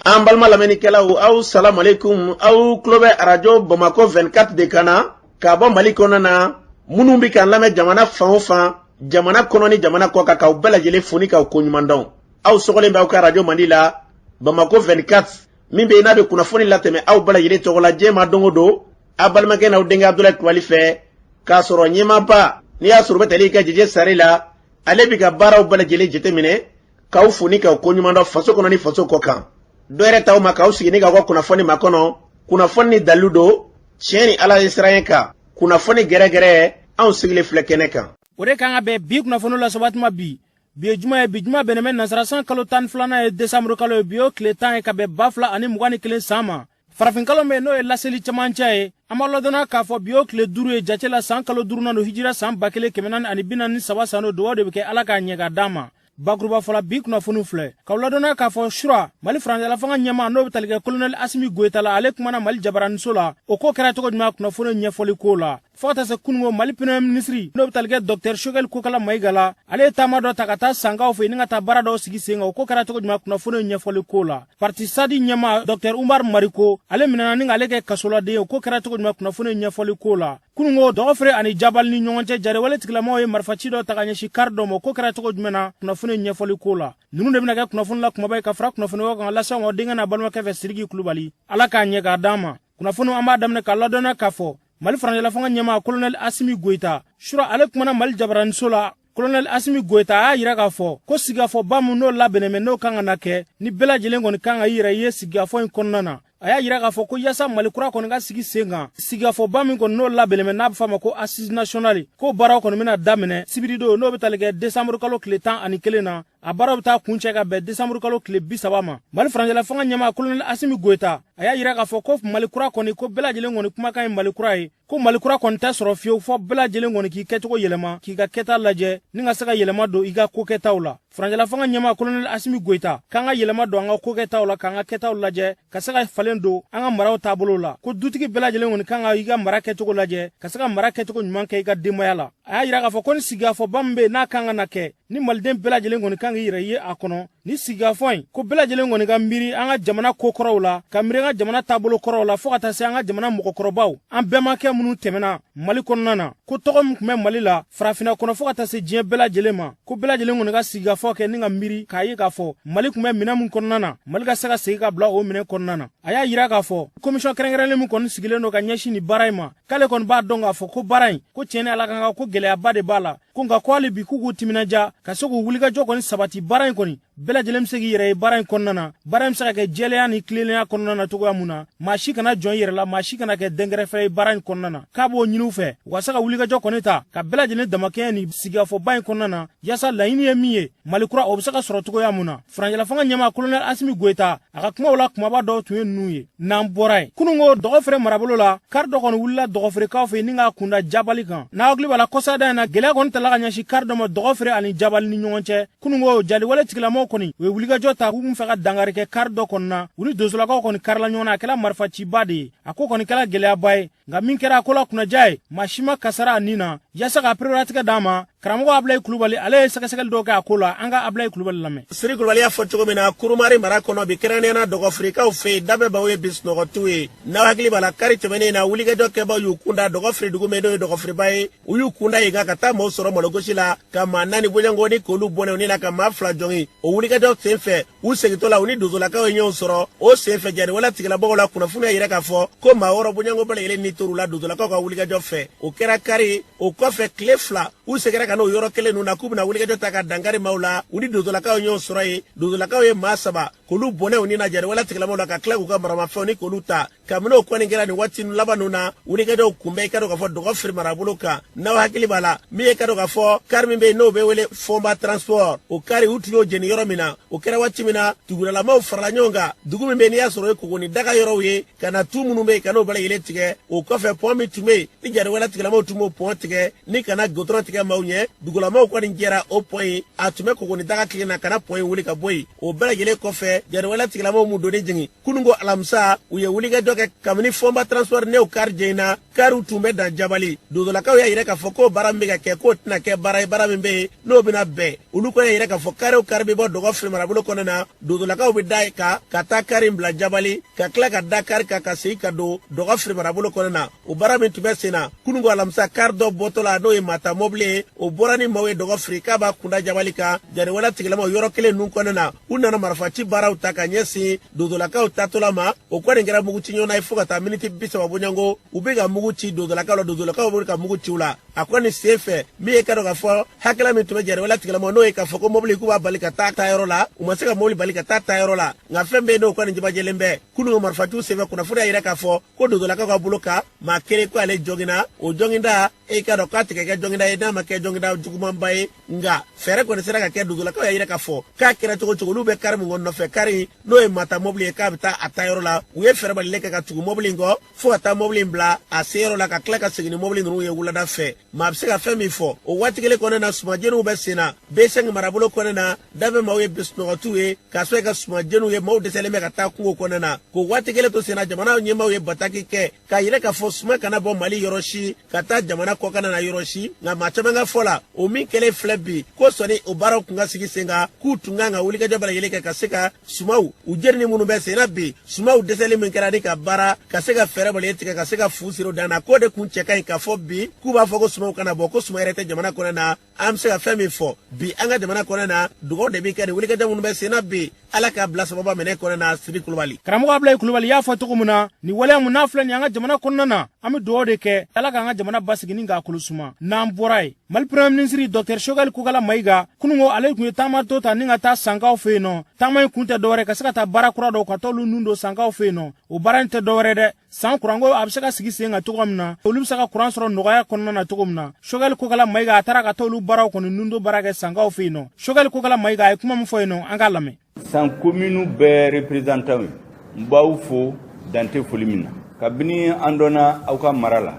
An balima lamɛnnikɛlaw, aw salamalekun. Aw tulo bɛ Arajo Bamakɔ 24 de kan na k'a bɔ Mali kɔnɔna na. Minnu bɛ k'an lamɛn jamana fan o fan, jamana kɔnɔ ni jamana kɔ kan, k'aw bɛɛ lajɛlen fo ni k'aw koɲuman dɔn. Aw sɔgɔlen bɛ aw ka arajo mandi la, Bamakɔ 24, min bɛ yen n'a bɛ kunnafoni latɛmɛ aw bɛɛ lajɛlen tɔgɔ la diɲɛ ma don o don, aw balimakɛ n'aw denkɛ Abudulayi Kulubali fɛ, k'a sɔrɔ ɲɛmaaba n'i y'a sɔrɔ u bɛ tali kɛ Jeje Sare la, ale bɛ ka baaraw bɛɛ lajɛlen jateminɛ, k'aw fo ni k'aw koɲuman dɔn faso kɔnɔ ni faso kɔ kan. Dɔ yɛrɛ t'aw ma k'aw sigi ni k'aw ka kunnafoni makɔnɔ, kunnafoni ni dalilu don, tiɲɛ ni Ala ye siran kan, kunnafoni gɛrɛgɛrɛ, anw sigilen filɛ kɛnɛ kan. O de kan ka bɛn bi kunnafoni lasɔrɔ tuma bi. Bi ye juma ye, bi juma bɛnnen bɛ nansara san kalo 12nan ye, desanburu kalo ye. Bi y'o tile 10 ye ka bɛn 2021 san ma. Farafin kalo min n'o ye laseli cɛmancɛ ye, an b'a ladɔnna k'a fɔ bi y'o tile 5 ye jate la, san kalo duurunan don, hijira san 1443 san don. Dugawu de bɛ kɛ Ala k'a ɲɛ k'a d'an ma. Bakuruba fɔla bi kunnafoniw filɛ k'aw ladɔnna k'a fɔ sura Mali furancɛla fanga ɲɛmaa, n'o bɛ tali kɛ kolonɛli Asimi Goyita la, ale kumana Mali jabaraniso la. O ko kɛra cogo jumɛn? Kunnafoni ɲɛfɔli ko la, fo ka taa se kununko Mali premier ministre, n'o bɛ tali kɛ Dɔktɛr Choguel Kokala Mayiga la, ale ye taama dɔ ta ka taa Sankaw fɛ yen ni ka taa baara dɔw sigi sen kan. O ko kɛra cogo jumɛn? Kunnafoni ɲɛfɔli ko la, parti SADI ɲɛmaa Dɔktɛr Umar Mariko, ale minɛna ni k'ale kɛ kasoladen ye. O ko kɛra cogo jumɛn? Kunnafoni ɲɛfɔli ko la, kununko Dɔgɔfere ani Jabali ni ɲɔgɔn cɛ, jariwale tigilamaw ye marifaci dɔ ta ka ɲɛsin kari dɔ ma. O ko kɛra cogo jumɛn na? Kunnafoni ɲɛfɔli ko la, ninnu de bɛna kɛ kunnafoni la kumaba ye ka fara kunnafoni wɛrɛw kan lase aw ma denkɛ n'a balimakɛ fɛ, Sidiki Kulubali. Ala k'a ɲɛ k'a d'an ma. Kunnafoni an b'a daminɛ k'a ladɔnniya k'a fɔ Mali furancɛla fanga ɲɛmaa kolonɛli Asimi Goyita, sura ale kumana Mali jabaraniso la. Kolonɛli Asimi Goyita a y'a yira k'a fɔ ko sigikafɔba min n'o labɛnnen bɛ, n'o kan ka na kɛ, ni bɛɛ lajɛlen kɔni kan ka i yɛrɛ ye sigikafɔ in kɔnɔna na. A y'a yira k'a fɔ ko yaasa Mali kura kɔni ka sigi sen kan, sigikafɔba min kɔni n'o labɛnnen bɛ, n'a bɛ f'a ma ko Assise nationale, k'o baaraw kɔni bɛna daminɛ sibiridon, n'o bɛ tali kɛ desanburu kalo tile 11 na. A baaraw bɛ taa kuncɛ ka bɛn desanburu kalo tile 30 ma. Mali furancɛla fanga ɲɛmaa kolonɛli Asimi Goyita a y'a yira k'a fɔ ko Mali kura kɔni, ko bɛɛ lajɛlen kɔni kumakan ye Mali kura ye, ko Mali kura kɔni tɛ sɔrɔ fiyewu fɔ bɛɛ lajɛlen kɔni k'i kɛcogo yɛlɛma, k'i ka kɛta lajɛ ni ka se ka yɛlɛma don i ka kokɛtaw la. Furancɛla fanga ɲɛmaa kolonɛli Asimi Goyita k'an ka yɛlɛma don an ka kokɛtaw la, k'an ka kɛtaw lajɛ, ka se ka falen don an ka maraw taabolo la, ko dutigi bɛɛ lajɛlen kɔni kan ka i ka mara kɛcogo lajɛ, ka se ka mara kɛcogo ɲuman kɛ i ka denbaya la. A y'a yira k'a fɔ ko ni sigikafɔba min bɛ yen n'a kan ka na kɛ, ni maliden bɛɛ lajɛlen kɔni kan k'i yɛrɛ ye a kɔnɔ, ni sigikafɔ in, ko bɛɛ lajɛlen kɔni ka miiri an ka jamana ko kɔrɔw la, ka miiri an ka jamana taabolo kɔrɔw la, fo ka taa se an ka jamana mɔgɔkɔrɔbaw, an bɛnbakɛ minnu tɛmɛna Mali kɔnɔna na, ko tɔgɔ min tun bɛ Mali la farafinna kɔnɔ fo ka taa se diɲɛ bɛɛ lajɛlen ma, ko bɛɛ lajɛlen kɔni ka sigikafɔ kɛ ni ka miiri k'a ye k'a fɔ Mali tun bɛ minɛn min kɔnɔna na, Mali ka se ka segin ka bila o minɛn kɔnɔna na. A y'a yira k'a fɔ komisɔn kɛrɛnkɛrɛnlen min kɔni sigilen don ka ɲɛsin nin baara in ma, k'ale kɔni b'a dɔn k'a fɔ ko baara in, ko tiɲɛ ni Ala kan, ko gɛlɛyaba de b'a la, ko nka ko hali bi k'u k'u timinanja ka se k'u wulikajɔ kɔni sabati. Baara in kɔni, bɛɛ lajɛlen bɛ se k'i yɛrɛ ye baara in kɔnɔna na. Baara in bɛ se ka kɛ jɛlenya ni tilennenya kɔnɔna na cogoya mun na, maa si kana jɔn i yɛrɛ la, maa si kana kɛ dɛnkɛrɛfɛ ye baara in kɔnɔna na. K'a b'o ɲini u fɛ, u ka se ka wulikajɔ kɔni ta ka bɛɛ lajɛlen damakɛɲɛ nin sigikafɔba in kɔnɔna na, yaasa laɲini ye min ye, Mali kura, o bɛ se ka sɔrɔ cogoya mun na. Furancɛla fanga ɲɛmaa kolonɛli Asimi Goyita a ka kumaw la kumaba dɔw tun ye ninnu ye. N'an bɔra yen, kununko Dɔgɔfere marabolo la, kari dɔ kɔni wulila Dɔgɔferekaw fɛ ni k'a kunda Jabali kan. N'a hakili b'a la, kɔsada in na, gɛlɛya kɔni tala ka ɲɛsin kari dɔ ma Dɔgɔfere ani Jabali ni ɲɔgɔn cɛ. Kununko jaliwale tigilamaw kɔni u ye wulikajɔ ta k'u kun fɛ ka dankari kɛ kari dɔ kɔni na. U ni donsolakaw kɔni karila ɲɔgɔn na, a kɛla marifaciba de ye. A ko kɔni kɛla gɛlɛyaba ye, nka min kɛra a ko la kunnaja ye, maa si ma kasara a nin na. Yaasa ka pereperelatigɛ d'an ma, karamɔgɔ Abulayi Kulubali, ale ye sɛgɛsɛgɛli dɔw kɛ a ko la. An ka Abulayi Kulubali lamɛn. Siri Kulubali y'a fɔ cogo min na, Kurumari mara kɔnɔ bi, kɛrɛnkɛrɛnnenya na Dɔgɔfirikaw fɛ yen, dabɛbaw ye bi sunɔgɔtiw ye. N'aw hakili b'a la, kari tɛmɛnen na, wulikajɔ kɛbaw y'u kunda Dɔgɔfiri dugu min, n'o ye Dɔgɔfiriba ye. U y'u kunda yen kan ka taa maaw sɔrɔ malogosi la, ka maa 4 bɔɲɔgɔn ni k'olu bɔnɛ u ni na, ka maa 2 jɔngin. O wulikajɔ sen fɛ, u segintɔ la, u ni donsolakaw ye ɲɔgɔn sɔrɔ. O sen fɛ, jariwale tigilabagaw la kunnafoni y'a yira k'a fɔ ko maa 6 bɔɲɔgɔn bɛɛ lajɛlen ni tor'u la donsolakaw ka wulikajɔ fɛ. O kɛra kari. O kɔfɛ, tile 2, u seginna ka n'o yɔrɔ kelen ninnu na k'u bɛna wulikajɔ ta ka dankari maaw la. U ni donsolakaw ye ɲɔgɔn sɔrɔ yen. Donsolakaw ye maa 3 k'olu bɔnɛ u ni na jariwale tigilamaw la, ka tila k'u ka maramafɛnw ni k'olu ta. Kabini o kɔni kɛra, nin waati laban ninnu na, wulikajɔw kun bɛ i ka dɔn k'a fɔ Dɔgɔfiri marabolo kan. N'aw hakili b'a la, min ye ka dɔn k'a fɔ kari min bɛ yen, n'o bɛ wele Fɔnba Transport, o kari, u tun y'o jeni yɔrɔ min na, o kɛra waati min na, dugudalamaw farala ɲɔgɔn kan, dugu min bɛ yen n'i y'a sɔrɔ o ye Kogoni daga yɔrɔw ye, ka na tu minnu bɛ yen, ka n'o bɛɛ lajɛlen tigɛ. O kɔfɛ, pɔn min tun bɛ yen ni jariwale tigilamaw tun b'o pɔn tigɛ ni ka na gotɔrɔn tigɛ. kɛ maaw ɲɛ. Dugulamaw kɔni jɛra o pɔn in, a tun bɛ kogoni daga tile na ka na pɔn in wuli ka bɔ yen. O bɛɛ lajɛlen kɔfɛ, jatigɛwale tigilamaw m'u doni jigin. Kununko alamisa, u ye wulikajɔ kɛ kabini Fɔnba Transport n'o kari jiginna, kariw tun bɛ dan Jabali. Dodolakaw y'a yira k'a fɔ k'o baara min bɛ ka kɛ, k'o tɛna kɛ baara ye, baara min bɛ yen n'o bɛna bɛn. Olu kɔni y'a yira k'a fɔ kari o kari bɛ bɔ Dɔgɔfiri marabolo kɔnɔna na, dodolakaw bɛ da kan ka taa kari in bila Jabali, ka tila ka da kari kan ka segin ka don Dɔgɔfiri marabolo kɔnɔna na. O baara min tun bɛ sen na, kununko alamisa, kari dɔ bɔtɔ la, n'o ye Mata mɔbili ye, o bɔra ni maaw ye Dɔgɔfiri k'a b'a kunda Jabali kan. Jatigɛwale tigilamaw yɔrɔ kelen ninnu kɔnɔna na, u nana marifaci baaraw ta ka ɲɛsin dodolakaw taatɔla ma. O kɔni kɛra mugu ci ɲɔgɔn na ye fo ka taa miniti 30 bɔɲɔgɔnko. U bɛ ka mugu ci dodolakaw la, dodolakaw bɛ ka mugu ci u la. A kɔni sen fɛ, min ye ka dɔn k'a fɔ hakɛla min tun bɛ jatigɛwale tigilamaw, n'o ye k'a fɔ ko mobili k'u b'a bali ka taa taayɔrɔ la, u ma se ka mobili bali ka taa taayɔrɔ la. Nka fɛn bɛ yen, n'o kɔni jabajɛlen bɛ kunun marifaciw senfɛ, kunnafoni y'a yira k'a fɔ ko dodolakaw ka bolo kan, maa kelen ko ale joginna. O joginda, e k'a dɔn k'a tɛ kɛ joginda ye n'a ma kɛ joginda jugumanba ye, nka fɛɛrɛ kɔni sera ka kɛ. Dodolakaw y'a yira k'a fɔ k'a kɛra cogo cogo, olu bɛ kari min kɔni nɔfɛ, kari n'o ye Mata mobili ye, k'a bɛ taa a taayɔrɔ la. U ye fɛɛrɛ balilen kɛ ka tugu mobili in kɔ fo ka taa mobili in bila a seyɔrɔ la, ka tila ka segin ni mobili ninnu ye wulada fɛ. Maa bɛ se ka fɛn min fɔ, o waati kelen kɔnɔna na, sumajeniw bɛ sen na B5 marabolo kɔnɔna na. Dabɛ maaw ye bisunɔgɔtiw ye k'a sɔrɔ ka sumajeniw ye, maaw dɛsɛlen bɛ ka taa kungo kɔnɔna na. K'o waati kelen to sen na, jamana ɲɛmaaw ye bataki kɛ k'a yira k'a fɔ suma kana bɔ Mali yɔrɔ si ka taa jamana kɔkanna na yɔrɔ si. Nka maa caman ka fɔ la, o min kɛlen filɛ bi, ko sɔnni o baaraw kun ka sigi sen kan, k'u tun kan ka wulikajɔ bɛɛ lajɛlen kɛ ka se ka sumaw u jenini minnu bɛ sen na bi, sumaw dɛsɛli min kɛra ni ka baara ka se ka fɛɛrɛ bali tigɛ ka se ka fu siri o dan na, k'o de kun cɛ ka ɲi k'a fɔ bi k'u b'a fɔ ko sumaw kana bɔ, ko suma yɛrɛ tɛ jamana kɔnɔ na. An bɛ se ka fɛn min fɔ bi, an ka jamana kɔnɔ na, dugawu de bɛ kɛ nin wulikajɔ minnu bɛ sen na bi, Ala k'a bila sababa minɛ kɔnɔ na. Siri Kulubali. Karamɔgɔ Abulayi Kulubali y'a fɔ cogo min na, nin waleya mun n'a filɛ nin an ka jamana kɔnɔna na, an bɛ dugawu de kɛ Ala k'an ka jamana basigi ni k'a kolo suma. N'an bɔra yen, Mali Premier ministre Dr Choguel Kokala Mayiga, kununko ale tun ye taama to ta ni ka taa Sankaw fɛ yen nɔ. Taama in kun tɛ dɔwɛrɛ ka se ka taa baara kura dɔw ka t'olu nun don Sankaw fɛ yen nɔ. O baara in tɛ dɔwɛrɛ dɛ, san kuranko a bɛ se ka sigi sen kan cogo min na, olu bɛ se ka kuran sɔrɔ nɔgɔya kɔnɔna na cogo min na. Choguel Kokala Mayiga a taara ka t'olu baaraw kɔni nun don baara kɛ Sankaw fɛ yen nɔ. Choguel Kokala Mayiga a ye kuma min fɔ yen nɔ, an k'a lamɛn. San kominu bɛɛ représentant ye, n b'aw fo dante foli min na. Kabini an dɔnna aw ka mara la,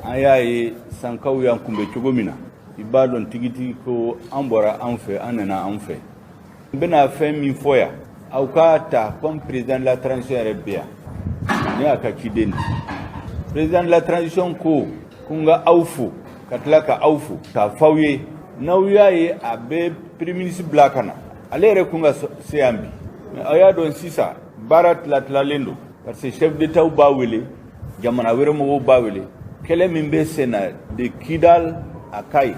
an y'a ye Sankaw y'an kunbɛ cogo min na, i b'a dɔn tigitigi ko an bɔra an fɛ, an nana an fɛ. N bɛna fɛn min fɔ yan, aw k'a ta comme président de la transition yɛrɛ bɛ yan, ne y'a ka ciden di. Président de la transition ko ko n ka aw fo, ka tila ka aw fo k'a f'aw ye, n'aw y'a ye a bɛ premier ministre bila ka na, ale yɛrɛ kun ka se yan bi, mais aw y'a dɔn sisan baara tila-tilalen don, parce que chef d'état b'a wele, jamana wɛrɛ mɔgɔw b'a wele. Kɛlɛ min bɛ sen na de Kidal à Kayes,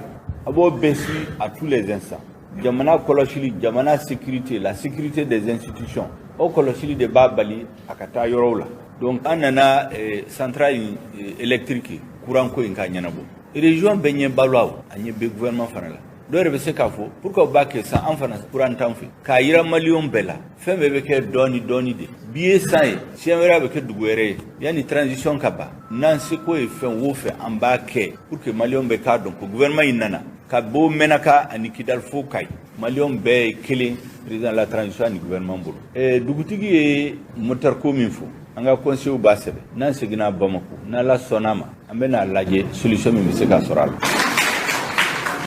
a b'o bɛɛ suit à tous les instants. Jamana kɔlɔsili, jamana sécurité, la sécurité des institutions, o kɔlɔsili de b'a bali a ka taa yɔrɔw la. Donc an nana centrale in électrique, courant ko in ka ɲɛnabɔ. Région bɛɛ ɲɛ balo aw, a ɲɛ bɛ gouvernement fana la. Dɔw yɛrɛ bɛ se k'a fɔ pourquoi u b'a kɛ san, an fana courant t'an fɛ, k'a yira maliyɛnw bɛɛ la. Fɛn bɛɛ bɛ kɛ dɔɔni dɔɔni de. Bi ye san ye, siɲɛ wɛrɛ a bɛ kɛ dugu wɛrɛ ye. Yanni transition ka ban, n'an seko ye fɛn o fɛn, an b'a kɛ pour que maliyɛnw bɛɛ k'a dɔn ko gouvernement in nana ka bɔ Mɛnaka ani Kidal fo Kayi, maliyɛnw bɛɛ ye kelen président de la transition ani gouvernement bolo. Dugutigi ye moteur ko min fɔ, an ka conseil b'a sɛbɛn. N'an seginna Bamako, n'Ala sɔnn'a ma, an bɛna lajɛ solution min bɛ se ka sɔrɔ a la.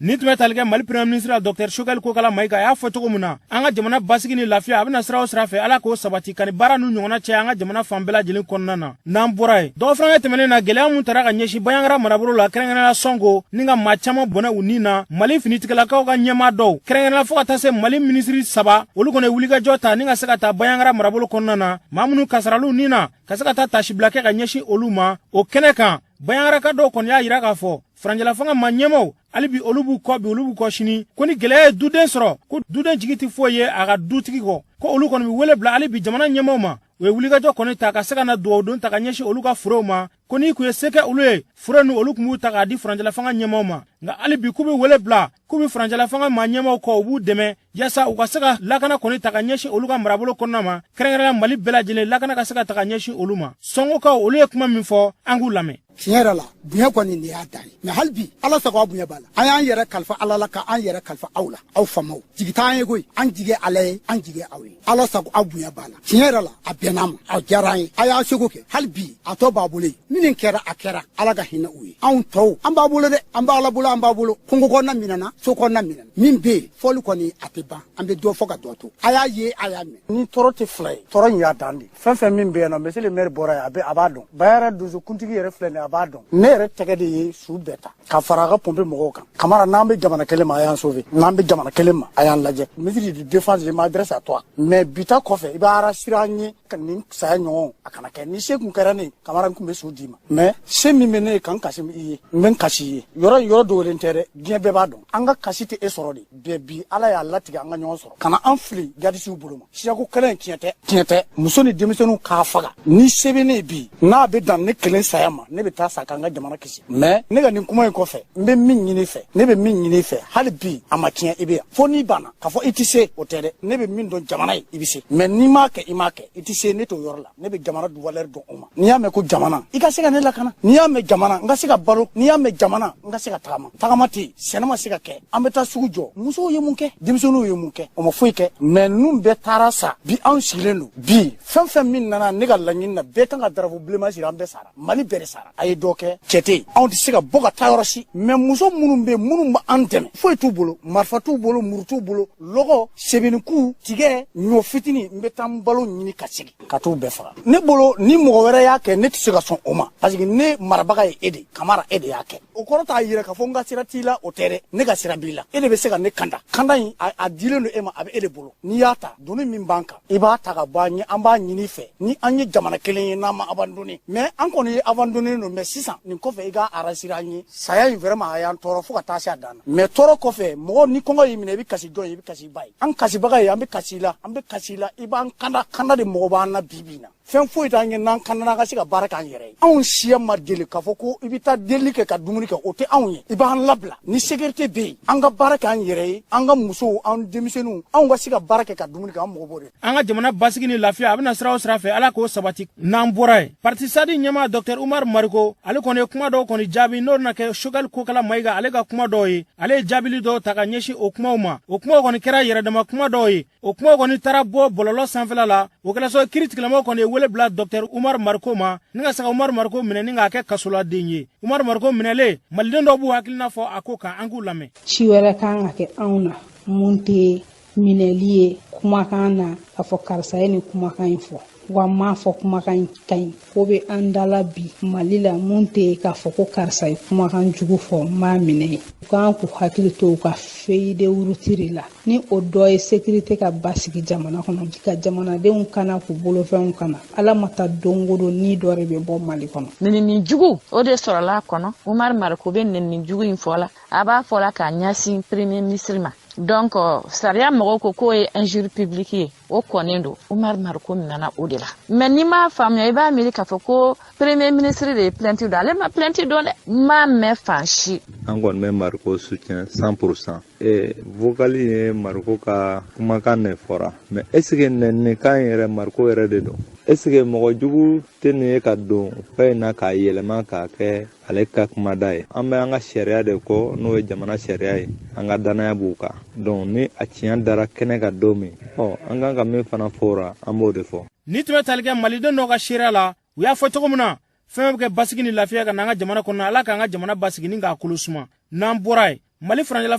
Nin tun bɛ tali kɛ Mali Premier ministre la, Dr Choguel Kokala Mayiga. A y'a fɔ cogo min na, an ka jamana basigi ni lafiya a bɛna sira o sira fɛ, Ala k'o sabati ka ni baara n'u ɲɔgɔnna cɛ an ka jamana fan bɛɛ lajɛlen kɔnɔna na. N'an bɔra yen, dɔgɔfurankɛ tɛmɛnen na, gɛlɛya mun tara ka ɲɛsin Banjagara marabolo la, kɛrɛnkɛrɛnnenya Sɔngo, ni ka maa caman bɔnɛ u nin na, Mali finitigilakaw ka ɲɛmaa dɔw, kɛrɛnkɛrɛnnenya fo ka taa se Mali minisiri 3, olu kɔni ye wulikajɔ ta ni ka se ka taa Banjagara marabolo kɔnɔna na, maa minnu kasaraliw nin na, ka se ka taa tasibila kɛ ka ɲɛsin olu ma. O kɛnɛ kan, Banjagaraka dɔw kɔni y'a yira k'a fɔ furancɛla fanga maa ɲɛmaw hali bi olu b'u kɔ bi, olu b'u kɔ sini, ko ni gɛlɛya ye duden sɔrɔ, ko duden jigi tɛ foyi ye a ka dutigi kɔ, ko olu kɔni bɛ wele bila hali bi jamana ɲɛmaw ma. U ye wulikajɔ kɔni ta ka se ka na dugawudon ta ka ɲɛsin olu ka forow ma, ko n'i kun ye se kɛ olu ye, foro ninnu olu tun b'u ta k'a di furancɛla fanga ɲɛmaw ma. Nka hali bi k'u bɛ wele bila, k'u bɛ furancɛla fanga maa ɲɛmaw kɔ, u b'u dɛmɛ yaasa u ka se ka lakana kɔni ta ka ɲɛsin olu ka marabolo kɔnɔna ma, kɛrɛnkɛrɛnnenya Mali bɛɛ lajɛlen lakana ka se ka ta ka ɲɛsin olu ma. Sɔngokaw olu ye kuma min fɔ, an k'u lamɛn. Tiɲɛ yɛrɛ la, bonya kɔni nin y'a dan ye, mɛ hali bi Ala sago aw bonya b'a la. An y'an yɛrɛ kalifa Ala la, ka an yɛrɛ kalifa aw la. Aw famaw jigi t'an ye koyi, an jigi Ala ye, an jigi aw ye. Ala sago aw bonya b'a la. Tiɲɛ yɛrɛ la, a bɛnn'a ma, a diyara an ye, a y'a seko kɛ. Hali bi a tɔ b'a bolo yen. Minnu kɛra, a kɛra, Ala ka hinɛ u ye. Anw tɔw, an b'a bolo dɛ, an b'a Ala bolo, an b'a bolo. Kungo kɔnɔna minɛna, so kɔnɔna minɛna, min bɛ yen, fɔli kɔni a tɛ ban. An bɛ dɔ fɔ ka dɔ to. A y'a ye, a y'a mɛn. Ni tɔɔrɔ tɛ fila ye, tɔɔrɔ in y'a dan de. Fɛn fɛn min bɛ yen nɔ, monsieur le maire bɔra yen, a bɛ a b'a dɔn. Bayara donsokuntigi yɛrɛ filɛ nin ye, a b'a dɔn. Ne yɛrɛ tɛgɛ de ye su bɛɛ ta ka fara a ka pompe mɔgɔw kan. Kamara, n'an bɛ jamana kelen ma, a y'an sauver. N'an bɛ jamana kelen ma, a y'an lajɛ. Ministre de défense, je m'adresse à toi, mais bi ta kɔfɛ, i b'a rassurer an ye ka nin saya ɲɔgɔn a kana kɛ. Ni se kun kɛra ne ye, Kamara, n kun bɛ su d'i ma, mais se min bɛ ne ye ka n kasi i ye, n bɛ n kasi i ye. Yɔrɔ in yɔrɔ dogolen tɛ dɛ, diɲɛ bɛɛ b'a dɔn. An ka kasi tɛ e sɔrɔ de bɛɛ. Bi Ala y'a latigɛ an ka ɲɔgɔn sɔrɔ, kana an fili gadisiw bolo ma. Siyako kɛlɛ in, tiɲɛ tɛ, tiɲɛ tɛ. Muso ni denmisɛnninw k'a faga, ni se bɛ ne ye bi, n'a bɛ dan ne kelen saya ma, ne bɛ taa sa k'an ka jamana kisi. Mais ne ka nin kuma in kɔfɛ, n bɛ min ɲini fɛ, ne bɛ min ɲini fɛ, hali bi a ma tiɲɛ, i bɛ yan fo n'i banna k'a fɔ i tɛ se, o tɛ dɛ. Ne bɛ min dɔn jamana ye, i bɛ se, mais n'i m'a kɛ, i m'a kɛ, i tɛ se. Ne t'o yɔrɔ la. Ne bɛ jamana valeur dɔn o ma. N'i y'a mɛn ko jamana, i ka se ka ne lakana. N'i y'a mɛn jamana, n ka se ka balo. N'i y'a mɛn jamana, n ka se ka tagama. Tagama tɛ yen, sɛnɛ ma se ka kɛ. An bɛ taa sugu jɔ, musow ye mun kɛ, denmisɛnninw ye mun kɛ? O ma foyi kɛ. Mais ninnu bɛɛ taara sa, bi anw sigilen don. Bi fɛn fɛn min nana, ne ka laɲini na, bɛɛ kan ka drapeau bilenman siri. An bɛɛ sara, Mali bɛɛ de sara. A ye dɔ kɛ, cɛ tɛ yen, anw tɛ se ka bɔ ka taa yɔrɔ si. Mais muso minnu bɛ yen, minnu b'an dɛmɛ, foyi t'u bolo, marifa t'u bolo, muru t'u bolo, lɔgɔ, sebeniku, tigɛ, ɲɔ fitinin, n bɛ taa n balo ɲini ka segin ka t'u bɛɛ faga. Ne bolo, ni mɔgɔ wɛrɛ y'a kɛ, ne tɛ se ka sɔn o ma, parce que ne marabaga ye e de, Kamara, e de y'a kɛ. O kɔrɔ t'a yira k'a fɔ n ka sira t'i la, o tɛ dɛ. Ne ka sira b'i la, e de bɛ se ka ne kanda. Kanda in, a dilen don e ma, a bɛ e de bolo. N'i y'a ta, doni min b'an kan, i b'a ta ka bɔ an ɲɛ. An b'a ɲini fɛ, ni an ye jamana kelen ye, n'an ma abandonné, mais an kɔni ye abandonné don. Mais sisan nin kɔfɛ, i ka rassurer an ye. Saya in, vraiment, a y'an tɔɔrɔ fo ka taa se a dan na. Mais tɔɔrɔ kɔfɛ, mɔgɔ ni kɔngɔ y'i minɛ, i bɛ kasi jɔn ye? I bɛ kasi i ba ye. An kasibaga ye, an bɛ kasi la, an bɛ kasi la. I b'an kanda, kanda de mɔgɔ b'an na bi bi in na. Fɛn foyi t'an ye n'an kanda, n'an ka se ka baara k'an yɛrɛ ye. Anw siya ma deli k'a fɔ ko i bɛ taa delili kɛ ka dumuni kɛ, o tɛ anw ye. I b'an labila ni sécurité bɛ yen, an ka baara k'an yɛrɛ ye, an ka musow, an denmisɛnninw, anw ka se ka baara kɛ ka dumuni kɛ, an mago b'o de. An ka jamana basigi ni lafiya, a bɛna sira o sira fɛ, Ala k'o sabati. N'an bɔra yen, parti SADI ɲɛmaa Dr Umar Mariko, ale kɔni ye kuma dɔw kɔni jaabi, n'o na kɛ Choguel Kokala Mayiga ale ka kuma dɔw ye. Ale ye jaabili dɔw ta ka ɲɛsin o kumaw ma. O kumaw kɔni kɛra yɛrɛdama kuma dɔw ye. O kumaw kɔni taara bɔ bɔlɔlɔ sanfɛla la. O kɛra sababu, kiiri tigilamaw kɔni ye wele bila Dr Umar Mariko ma, ni ka se ka Umar Mariko minɛ ni k'a kɛ kasoladen ye. Umar Mariko minɛlen, maliden dɔw b'u hakilina fɔ a ko kan, an k'u lamɛn. Ci wɛrɛ kan ka kɛ anw na mun tɛ minɛli ye? Kumakan na k'a fɔ karisa ye nin kumakan in fɔ, wa m'a fɔ kumakan in ka ɲi, ko bɛ an dala bi Mali la, mun tɛ k'a fɔ ko karisa ye kumakan jugu fɔ, n b'a minɛ. U kan k'u hakili to u ka feuille de route de la, ni o dɔ ye sécurité ka basigi jamana kɔnɔ, ka jamanadenw kana k'u bolofɛnw kana. Ala ma taa don o don, ni dɔ de bɛ bɔ Mali kɔnɔ. Nɛnini jugu, o de sɔrɔla a kɔnɔ. Umar Mariko bɛ nɛnini jugu in fɔ la, a b'a fɔ la k'a ɲɛsin premier ministre ma. Donc sariya mɔgɔw ko k'o ye injure publique ye, o kɔnnen don. Umar Mariko minɛna o de la. Mais n'i m'a faamuya, i b'a miiri k'a fɔ ko premier ministre de ye plainte don. Ale ma plainte don dɛ, n m'a mɛn fan si. An kɔni bɛ Mariko soutien 100%. E vocal ye Mariko ka kumakan de fɔra, mais est ce que nɛninikan yɛrɛ, Mariko yɛrɛ de don? Est ce que mɔgɔ jugu tɛ nin ye ka don fɛn in na k'a yɛlɛma k'a kɛ ale ka kumada ye? An bɛ an ka sariya de kɔ, n'o ye jamana sariya ye, an ka danaya b'u kan. Donc ni a tiɲɛ dara kɛnɛ kan don min, ɔ an kan ka min fana fɔ o la, an b'o de fɔ. Ni tun bɛ tali kɛ maliden dɔw ka seereya la, u y'a fɔ cogo min na, fɛn bɛ kɛ basigi ni lafiya ka n'an ka jamana kɔnɔ. Ala k'an ka jamana basigi ni k'a kolo suma. N'an bɔra yen, Mali furancɛla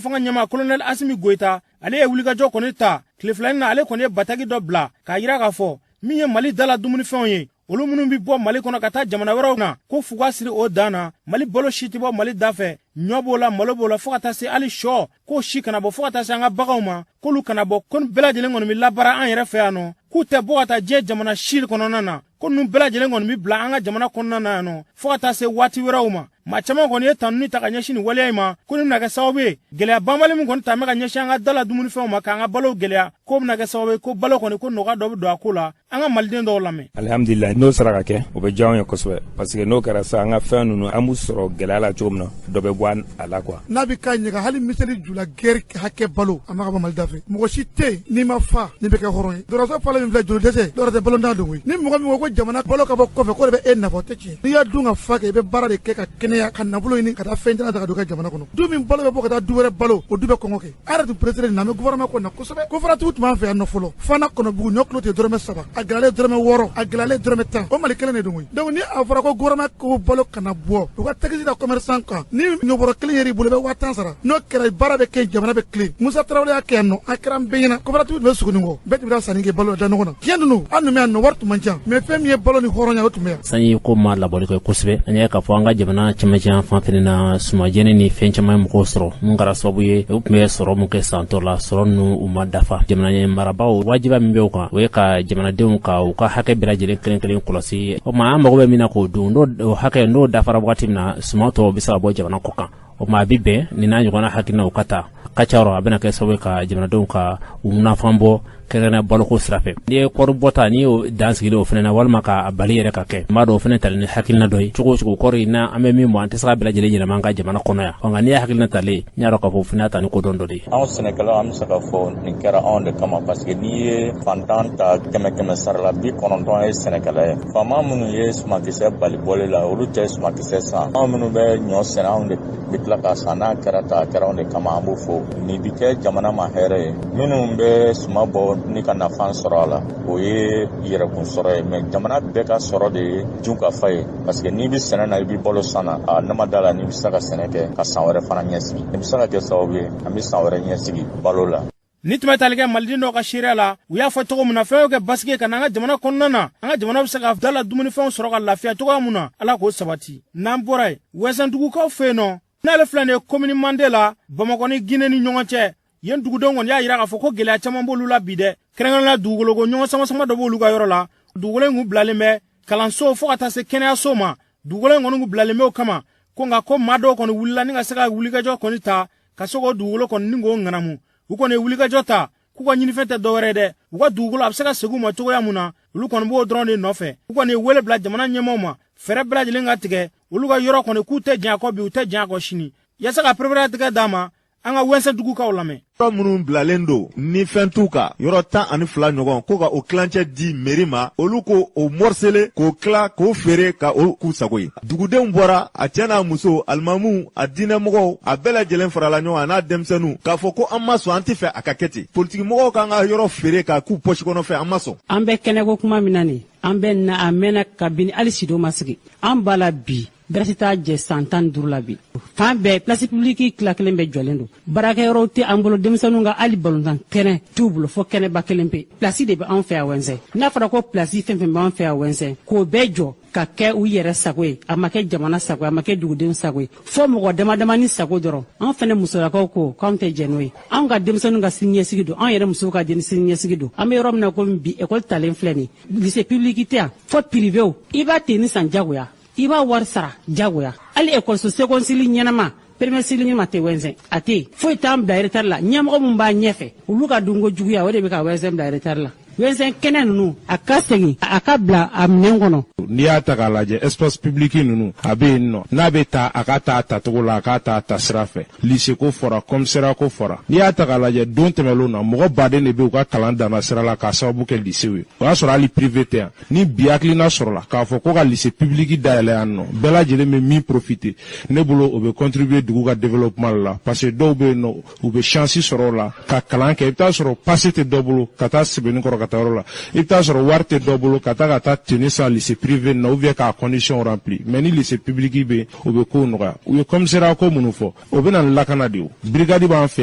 fanga ɲɛmaa Kolonɛli Asimi Goyita, ale ye wulikajɔ kɔni ta tile filanin na. Ale kɔni ye bataki dɔ bila k'a yira k'a fɔ min ye Mali dala dumunifɛnw ye, olu minnu bɛ bɔ Mali kɔnɔ ka taa jamana wɛrɛw na, ko fuga siri o dan na. Mali balo si tɛ bɔ Mali da fɛ, ɲɔ b'o la, malo b'o la, fo ka taa se hali sɔ, k'o si kana bɔ, fo ka taa se an ka baganw ma, k'olu kana bɔ, ko bɛɛ lajɛlen kɔni bɛ labaara an yɛrɛ fɛ yan nɔ, k'u tɛ bɔ ka taa diɲɛ jamana si kɔnɔna na, ko ninnu bɛɛ lajɛlen kɔni bɛ bila an ka jamana kɔnɔna na yan nɔ fo ka taa se waati wɛrɛw ma. Maa caman kɔni ye tanuni ta ka ɲɛsin nin waleya in ma, ko nin bɛna kɛ sababu ye, gɛlɛya banbali min kɔni ta bɛ ka ɲɛsin an ka da la dumunifɛnw ma, k'an ka balow gɛlɛya, k'o bɛna kɛ sababu ye ko balo kɔni, ko nɔgɔya dɔ bɛ don a ko la. An ka maliden dɔw lamɛn. Alihamudulila, n'o sera ka kɛ, o bɛ diya anw ye kosɛbɛ, parce que n'o kɛra sisan, an ka fɛn ninnu, an b'u sɔrɔ gɛlɛya la cogo min na, dɔ bɛ bɔ. bɔ a la quoi. N'a bɛ k'a ɲaga hali miseli jula guerre hakɛ balo a ma ka bɔ Mali da fɛ. Mɔgɔ si tɛ yen n'i ma fa n'i bɛ kɛ hɔrɔn ye. Dɔgɔtɔrɔso falen min filɛ joli dɛsɛ dɔwɛrɛ tɛ balo t'a dogo ye. Ni mɔgɔ min ko ko jamana balo ka bɔ kɔfɛ k'o de bɛ e nafa o tɛ tiɲɛ. N'i y'a dun ka fa kɛ i bɛ baara de kɛ ka kɛnɛya ka nafolo ɲini ka taa fɛn caman ta ka don i ka jamana kɔnɔ. Du min balo bɛ bɔ ka taa du wɛrɛ balo o du bɛ kɔngɔ kɛ. A yɛrɛ tun pressé na an bɛ gouvernement ko na kosɛbɛ. Ko faratigiw tun b'an fɛ yan nɔ fɔlɔ. Fana kɔnɔbugu ɲɔ kilo tɛ dɔrɔmɛ 3 a gɛlɛyalen dɔrɔmɛ 6 a gɛlɛyalen dɔrɔmɛ 10 o Mali kelen de don koyi. Donc ni a fɔra ko gouvernement ko balo kana bɔ u ka taxe da commerçant kan ni ɲɔbɔrɔ kelen yɛrɛ i bolo i bɛ 10 000 sara n'o kɛra baara bɛ kɛ jamana bɛ tilen. Musa Tarawele y'a kɛ yan nɔ a kɛra an bɛɛ ɲɛna coopérative tun bɛ sogo kɔ bɛɛ tun bɛ taa sanni kɛ balo da ɲɔgɔn na. Tiɲɛ ninnu an tun bɛ yan nɔ wari tun man ca mais fɛn min ye balo ni hɔrɔnya o tun bɛ yan. Sanji ko ma labɔli kɛ kosɛbɛ an y'a k'a fɔ an ka jamana cɛmancɛ fan fɛnɛ na sumajɛni ni fɛn caman ye mɔgɔw sɔrɔ mun kɛra sababu ye u tun bɛ sɔrɔ mun kɛ san tɔ la sɔrɔ ninnu u ma dafa. Jamana marabaaw wajiba min bɛ u kan o ye ka jamanadenw ka u ka hakɛ bɛɛ lajɛlen kelen kelen kɔlɔsi. O tuma an mago bɛ min na k'o dun n'o hakɛ n'o dafara waati min na suman tɔw bɛ se ka bɔ jamana kɔ kan. O tuma a bɛ bɛn nin n'a ɲɔgɔnna hakilinaw ka ta ka ca a bɛna kɛ sababu ye ka jamanadenw ka u nafan bɔ kɛrɛnkɛrɛnnenya baloko sira fɛ. N'i ye kɔɔri bɔta n'i y'o dan sigilen o fana na walima k'a bali yɛrɛ ka kɛ n b'a dɔn o fana talen ni hakilina dɔ ye. Cogo o cogo kɔɔri n'a an bɛ min bɔ an tɛ se ka bɛɛ lajɛlen yɛlɛma an ka jamana kɔnɔ yan. Nka n'i ye hakilina talen n y'a dɔn k'a fɔ o fana y'a ta ni kodɔn dɔ de ye. Anw sɛnɛkɛlaw an bɛ se k'a fɔ nin kɛra anw de kama parce que n'i ye fantan ta 100 sara la 90 ye sɛnɛkɛla ye. Faama minnu ye sumankisɛ bali bɔli la olu tɛ sumankisɛ san. Anw minnu bɛ ɲɔ sɛnɛ anw de bɛ tila k'a san. N'a kɛra ta a kɛra anw de kama an b'o fɔ. Nin bi kɛ jamana ma hɛrɛ ye. Minnu bɛ suman bɔ ni ka nafa sɔrɔ a la o ye yɛrɛkun sɔrɔ ye mais jamana bɛɛ ka sɔrɔ de ye dun ka fa ye parce que n'i bɛ sɛnɛ na i bɛ balo san na a ne ma da la n'i bɛ se ka sɛnɛ kɛ ka san wɛrɛ fana ɲɛsigi i bɛ se ka kɛ sababu ye an bɛ san wɛrɛ ɲɛsigi balo la. Ni tun bɛ tali kɛ maliden dɔw ka seereya la u y'a fɔ cogo min na fɛn o kɛ basigi ka na an ka jamana kɔnɔna na an ka jamana bɛ se ka da la dumunifɛnw sɔrɔ ka lafiya cogoya mun na Ala k'o sabati. N'an bɔra yen Wɛsɛndugukaw fɛ yen nɔ n'ale filɛ nin ye komini Mande la Bamakɔ ni Gine ni ɲɔgɔn cɛ yen dugudenw kɔni y'a jira k'a fɔ ko gɛlɛya caman b'olu la bi dɛ. Kɛrɛnkɛrɛnnenya dugukoloko ɲɔgɔn sama-sama dɔ b'olu ka yɔrɔ la. Dugukolo in kun bilalen bɛ kalanso fo ka taa se kɛnɛyaso ma. Dugukolo in kɔni kun bilalen bɛ o kama ko nka ko maa dɔw kɔni wulila ni ka se ka wulikajɔ kɔni ta ka se k'o dugukolo kɔni ni k'o ŋanamu. U kɔni ye wulikajɔ ta k'u ka ɲinifɛn tɛ dɔwɛrɛ ye dɛ. U ka dugukolo a bɛ se ka segin u ma cogoya mun na olu kɔni b'o dɔrɔn de nɔfɛ. U kɔni ye wele bila jamana ɲɛmaaw ma fɛɛrɛ bɛɛ lajɛlen ka tigɛ olu ka yɔrɔ kɔni k'u tɛ jɛn a kɔ bi u tɛ jɛn a kɔ sini. Yaasa ka pereperelatigɛ d'a ma an ka Wɛnsɛndugukaw lamɛn. Yɔrɔ minnu bilalen don ni fɛn t'u kan yɔrɔ 12 ɲɔgɔn ko ka o tilancɛ di mairie ma olu ko o morceler k'o tila k'o feere ka o k'u sago ye. Dugudenw bɔra a cɛ n'a muso alimamuw a diinɛmɔgɔw a bɛɛ lajɛlen farala ɲɔgɔn a n'a denmisɛnninw k'a fɔ ko an ma sɔn an tɛ fɛ a ka kɛ ten. Politikimɔgɔw k'an ka yɔrɔ feere k'a k'u pɔsi kɔnɔ fɛ an ma sɔn. An bɛ kɛnɛko kuma min na nin an bɛ na a mɛnna kabini hali sido ma sigi an b'a la bi. Bɛrɛsi t'a jɛ san 15 la bi. Fan bɛɛ place publique tila kelen bɛɛ jɔlen don. Baarakɛyɔrɔw tɛ an bolo denmisɛnninw ka hali balontan kɛnɛ t'u bolo fo kɛnɛba kelen pe. Place de bɛ anw fɛ yan Wɛnsɛn. N'a fɔra ko place fɛn fɛn b'an fɛ yan Wɛnsɛn k'o bɛɛ jɔ ka kɛ u yɛrɛ sago ye a ma kɛ jamana sago ye a ma kɛ dugudenw sago ye fo mɔgɔ dama damani sago dɔrɔn. An fɛnɛ musolakaw ko k'anw tɛ jɛn n'o ye. Anw ka denmisɛnninw ka siniɲɛsigi don anw yɛrɛ musow ka siniɲɛsigi don. An bɛ yɔrɔ min na komi bi école talen filɛ nin lycée public tɛ yan fo privéw i b'a tenni san jagoya. I b'a wari sara jagoya. Hali ekɔliso second cycle ɲɛnama premier cycle ɲɛnama tɛ Wɛnsɛn a tɛ yen. Foyi t'an bila retard la. Ɲɛmɔgɔ min b'a ɲɛfɛ olu ka dunko juguya o de bɛ ka Wɛnsɛn bila retard la. Wɛnsɛn kɛnɛ ninnu a ka segin a ka bila a minɛn kɔnɔ. N'i y'a ta k'a lajɛ espace public ninnu a bɛ yen nɔ n'a bɛ ta a ka ta a tacogo la a k'a ta a ta sira fɛ. Lycée ko fɔra commissariat ko fɔra. N'i y'a ta k'a lajɛ don tɛmɛnlenw na mɔgɔ baden de bɛ u ka kalan danna sira la k'a sababu kɛ lycée ye. O y'a sɔrɔ hali privé tɛ yan. Ni bi hakilina sɔrɔla k'a fɔ ko ka lycée public dayɛlɛ yan nɔ bɛɛ lajɛlen bɛ min profiter ne bolo o bɛ contribuer dugu ka développement la parce que dɔw bɛ yen nɔ u bɛ chance sɔrɔ o la ka kalan kɛ i bɛ taa sɔrɔ passe tɛ dɔ bolo ka taa Sebenikɔrɔ ka taa yɔrɔ la i bɛ taa sɔrɔ wari tɛ dɔ bolo ka taa tenue san lycée privé na ou bien k'a condition rempli mais ni lycée public bɛ yen o bɛ kow nɔgɔya. U ye commissariat ko minnu fɔ o bɛ na ni lakana de ye. Brigade b'an fɛ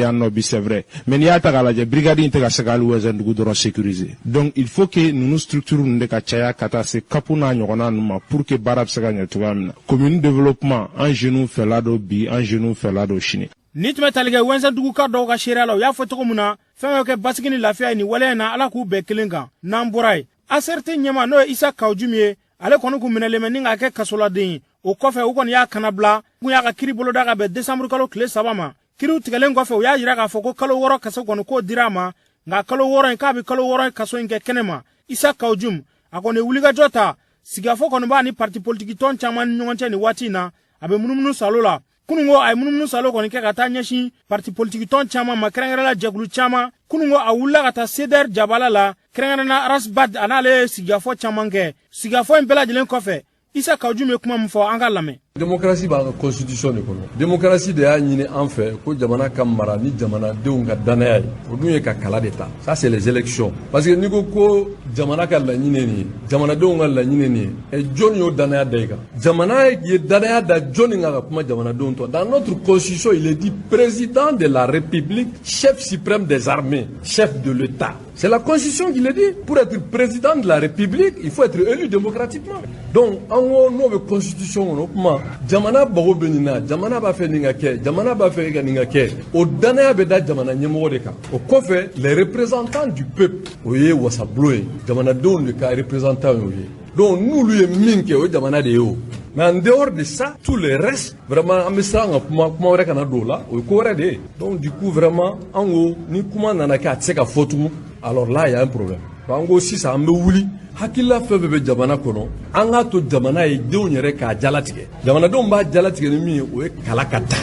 yan nɔ bi c'est vrai mais n'i y'a ta k'a lajɛ brigade in tɛ ka se ka hali Wɛsɛndugu dɔrɔn sécuriser. Donc il faut que ninnu structure ninnu de ka caya ka taa se CAP n'a ɲɔgɔnna ninnu ma pour que baara bɛ se ka ɲɛ cogoya min na. Commune développement an jeunes fɛla don bi an jeunes fɛla don sini. Ni tun bɛ tali kɛ Wɛnsɛnduguka dɔw ka seereya la u y'a fɔ cogo min na fɛn bɛ kɛ basigi ni lafiya ye nin waleya in na Ala k'u bɛn kelen kan. N'an bɔra yen ACRT ɲɛmaa n'o ye Isa Kawujum ye ale kɔni kun minɛlen bɛ ni k'a kɛ kasoladen ye. O kɔfɛ u kɔni y'a kannabila kun y'a ka kiri boloda ka bɛn décembre kalo tile 3 ma. Kiriw tigɛlen kɔfɛ u y'a jira k'a fɔ ko kalo 6 kaso kɔni k'o dira a ma nka kalo 6 in k'a bɛ kalo 6 kaso in kɛ kɛnɛ ma. Isa Kawujum a kɔni ye wulikajɔ ta sigikafɔ kɔni b'a ni parti politique tɔn caman ni ɲɔgɔn cɛ nin waati in na a bɛ munumunu salo la. Kunungo a ye munumunu salo kɔni kɛ ka taa ɲɛsin parti politiki tɔn caman ma, kɛrɛnkɛrɛnla jɛkulu caman. Kunungo a wulila ka taa CDR jabala la, kɛrɛnkɛrɛnna Ras Bath, a n'ale ye sigikafɔ caman kɛ. Sigikafɔ in bɛɛ lajɛlen kɔfɛ, Isa Kawu Jim ye kuma min fɔ, an ka lamɛn. Démocratie b'an ka constitution de kɔnɔ. Démocratie de y'a ɲini an fɛ ko jamana ka mara ni jamanadenw ka danaya ye. O dun ye ka kala de ta. Ça, c'est les élections, parce que n'i ko ko jamana ka laɲini ye nin ye, jamanadenw ka laɲini ye nin ye, ɛ, jɔnni y'o danaya da i kan? Jamana ye danaya da jɔnni kan ka kuma jamanadenw tɔ? Dans notre constitution, il est dit: président de la République, chef suprême des armées, chef de l'État. C'est la constitution qui le dit. Pour être président de la République, il faut être élu démocratiquement. Donc an ko n'o bɛ constitution kɔnɔ, o kuma jamana mago bɛ nin na, jamana b'a fɛ nin ka kɛ, jamana b'a fɛ ka nin ka kɛ, o danaya bɛ da jamana ɲɛmɔgɔ de kan. O kɔfɛ, les représentants du peuple, o ye wasabulon ye, jamanadenw de ka représentant y'o ye. Donc n'olu ye min kɛ, o ye jamana de ye o. Mais en dehors de ça, tout le reste, vraiment, an bɛ siran ka kuma, kuma wɛrɛ kana don o la, o ye ko wɛrɛ de ye. Donc du coup, vraiment, an ko ni kuma nana kɛ, a tɛ se ka fɔ tugun, alors là, il y a un problème. An ko sisan an bɛ wuli, hakilila fɛn fɛn bɛ jamana kɔnɔ, an k'a to jamana ye denw yɛrɛ k'a jalatigɛ. Jamanadenw b'a jalatigɛ ni min ye, o ye kala ka ta.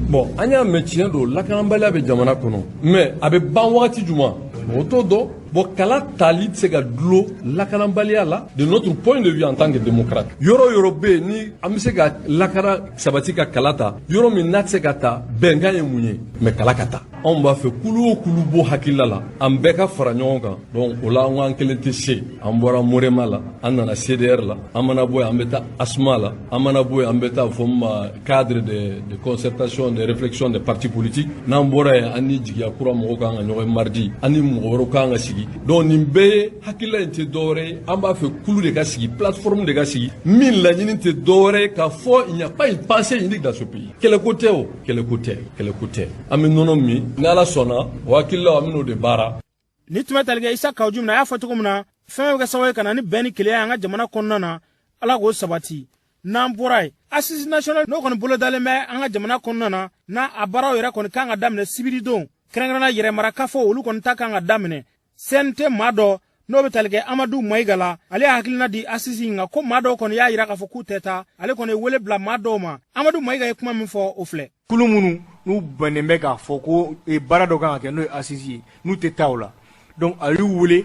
Bon, an y'a mɛn, tiɲɛ don, lakanabaliya bɛ jamana kɔnɔ, mais a bɛ ban wagati jumɛn, mɔgɔ t'o dɔn. Bon, kala tali tɛ se ka dulon lakanabaliya la. De notre point de vue en tant que démocrate, yɔrɔ o yɔrɔ bɛ yen ni an bɛ se ka lakana sabati ka kala ta, yɔrɔ min n'a tɛ se ka ta, bɛnkan ye mun ye? Mais kala ka ta, anw b'a fɛ kulu o kulu bɔ hakilila la, an bɛɛ ka fara ɲɔgɔn kan. Donc o la, an ko an kelen tɛ se. An bɔra Morema la, an nana CDR la, an mana bɔ yen, an bɛ taa ASMA la, an mana bɔ yen, an bɛ taa fɔ ma cadre de concertation, de réflexion des partis politiques. N'an bɔra yen, an ni jigiya kura mɔgɔw kan ka ɲɔgɔn ye mardi, an ni mɔgɔ wɛrɛw kan ka sigi. Donc nin bɛɛ ye hakilila in tɛ dɔwɛrɛ ye, an b'a fɛ kulu de ka sigi, plateforme de ka sigi, min laɲini tɛ dɔwɛrɛ ye k'a fɔ il n'y a pas une pensée unique dans ce pays. Kɛlɛko tɛ o, kɛlɛko tɛ, kɛlɛko tɛ. An bɛ nɔnɔ min, ni Ala sɔnna, o hakililaw, an bɛn'o de baara. Ni tun bɛ tali kɛ Isa Kawu Jim na, a y'a fɔ cogo min na, fɛn bɛ kɛ sababu ye ka na ni bɛn ni kelenya an ka jamana kɔnɔna na, Ala k'o sabati. N'an bɔra yen, assise nationale n'o kɔni bolodalen bɛ an ka jamana kɔnɔna na, n'a a baaraw yɛrɛ kɔni kan ka daminɛ sibiridon, kɛrɛnkɛrɛnna yɛrɛmarakafo, olu kɔni ta kan ka daminɛ. CNT maa dɔ n'o bɛ tali kɛ Amadu Mayiga la, ale y'a hakilina di assise in kan ko maa dɔw kɔni y'a yira k'a fɔ k'u tɛ taa. Ale kɔni ye wele bila maa dɔw ma. Amadu Mayiga ye kuma min fɔ, o filɛ. Kulu minnu n'u bɛnnen bɛ k'a fɔ ko baara dɔ kan ka kɛ, n'o ye assise ye, n'u tɛ taa o la, donc a y'u wele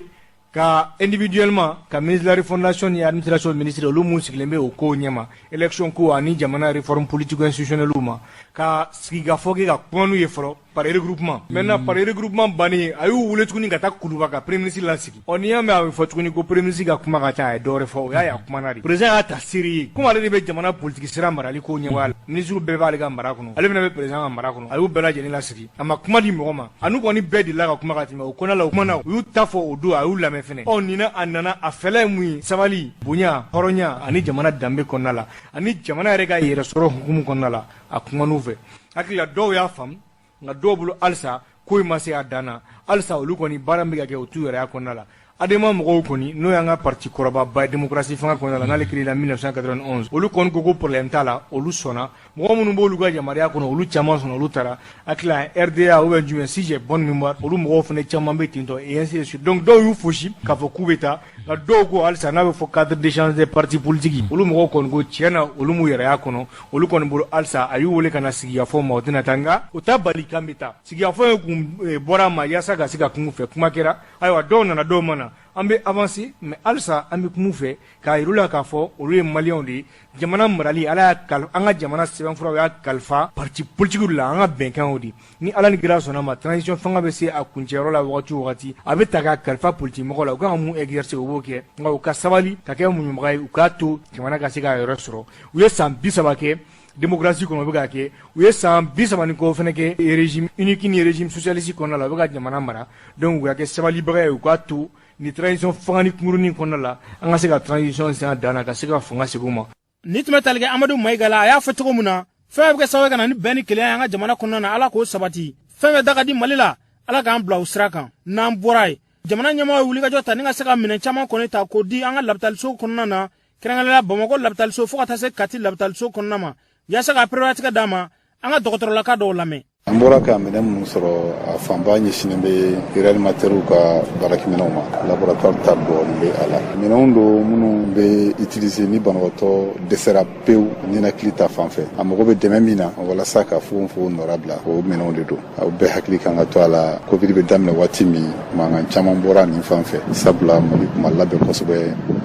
ka individuellement ka ministre de la refondation ni administration ministre, olu mun sigilen bɛ o kow ɲɛma, élection ko ani jamana réforme politique institutionnelle ma, ka sigikafɔ kɛ, ka kuma n'u ye fɔlɔ par regroupement. Maintenant, par regroupement bannen, a y'u wele tuguni ka taa Kuluba ka premier ministre lasigi. Ɔ, n'i y'a mɛn a bɛ fɔ tuguni ko premier ministre ka kuma ka ca, a ye dɔwɛrɛ fɔ, o y'a ye a kumana de. Président y'a ta seere ye, komi ale de bɛ jamana politique sira marali ko ɲɛmɔgɔya la, ministre bɛɛ b'ale ka mara kɔnɔ, ale fana bɛ président ka mara kɔnɔ. A y'u bɛɛ lajɛlen lasigi, a ma kuma di mɔgɔ ma, a n'u kɔni bɛɛ delila ka kuma ka tɛmɛ o kɔnɔna la. O kumana, u y'u ta fɔ o don, a y'u lamɛn fɛnɛ. Ɔ, nin na, a nana, a fɛla ye mun ye? Sabali, bonya, hɔrɔnya ani jamana danbe kɔnɔna la, ani jamana yɛrɛ ka yɛrɛsɔrɔ hukumu kɔnɔna la, a kuman'u fɛ. Hakili la, dɔw y'a faamu, nka dɔw bolo halisa ko in ma se a dan na. Halisa olu kɔni, baara min bɛ ka kɛ, o t'u yɛrɛya kɔnɔna la. ADEMA mɔgɔw kɔni, n'o y'an ka parti kɔrɔbaba ye démocratie fanga kɔnɔna la, n'ale créé la 1991, olu kɔni ko ko problème t'a la, olu sɔnna. Mɔgɔ minnu b'olu ka yamaruya kɔnɔ, olu caman sɔnna, olu taara. Hakili RDA ou bien jumɛn, si j'ai bonne mémoire, olu mɔgɔw fana caman bɛ ten tɔ, et ainsi de suite. Donc dɔw y'u fosi k'a fɔ k'u bɛ taa, nka dɔw ko halisa n'a bɛ fɔ cadre d'échange des partis politiques, olu mɔgɔw kɔni ko tiɲɛ na, olu m'u yɛrɛya kɔnɔ. Olu kɔni bolo halisa, a y'u wele ka na sigikafɔ ma, o tɛna taa, nka o t'a bali k'an bɛ taa. Sigikafɔ in kun bɔra a ma yaasa ka se ka kun fɛ kuma kɛra. Ayiwa, dɔw nana, dɔw ma na, an bɛ avancer, mais halisa an bɛ kuma fɛ k'a yir'u la k'a fɔ olu ye maliyɛnw de ye. Jamana marali, Ala y'a kalifa, an ka jamana sɛbɛnfuraw y'a kalifa parti politique la, an ka bɛnkan o de. Ni Ala ni kira sɔnna ma, transition fanga bɛ se a kuncɛyɔrɔ la wagati o wagati, a bɛ ta k'a kalifa politique mɔgɔw la. U kan ka mun exercer, u b'o kɛ, nka u ka sabali ka kɛ muɲubaga ye, u k'a to jamana ka se k'a yɛrɛ sɔrɔ. U ye san 30 kɛ démocratie kɔnɔ, u bɛ k'a kɛ. U ye san 30 ni kɔ fana kɛ régime unique ni régime socialiste kɔnɔna la, u bɛ ka jamana mara. Donc u ka kɛ sabalibaga ye, u k'a to ni transition fanga ni kunkurunin kɔnɔna la, an ka se ka transition se a dan na, ka se ka fanga segin u ma. Ni tun bɛ tali kɛ Amadu Mayiga la, a y'a fɔ cogo min na, fɛn bɛ kɛ sababu ye ka na ni bɛn ni kelenya ye an ka jamana kɔnɔna na, Ala k'o sabati. Fɛn bɛɛ da ka di Mali la, Ala k'an bila o sira kan. N'an bɔra yen, jamana ɲɛmɔgɔ ye wulikajɔ ta ni ka se ka minɛn caman kɔni ta k'o di an ka labitaliso kɔnɔna na, kɛrɛnkɛrɛnnenya Bamakɔ labitaliso fo ka taa se Kati labitaliso kɔnɔna ma, yaasa ka pereperelatigɛ d'a ma. An ka dɔgɔtɔrɔlaka dɔw lamɛn. An bɔra ka minɛn minnu sɔrɔ, a fanba ɲɛsinnen bɛ réanimateurw ka baarakɛminɛnw ma. Laboratoire ta dɔɔnin bɛ a la. Minɛnw don minnu bɛ utiliser ni banabaatɔ dɛsɛra pewu ninakili ta fan fɛ, a mago bɛ dɛmɛ min na walasa ka fogofogo nɔra bila, o minɛnw de don. Aw bɛɛ hakili kan ka to a la, Covid bɛ daminɛ waati min, mankan caman bɔra nin fan fɛ, sabula Mali tun ma labɛn kosɛbɛ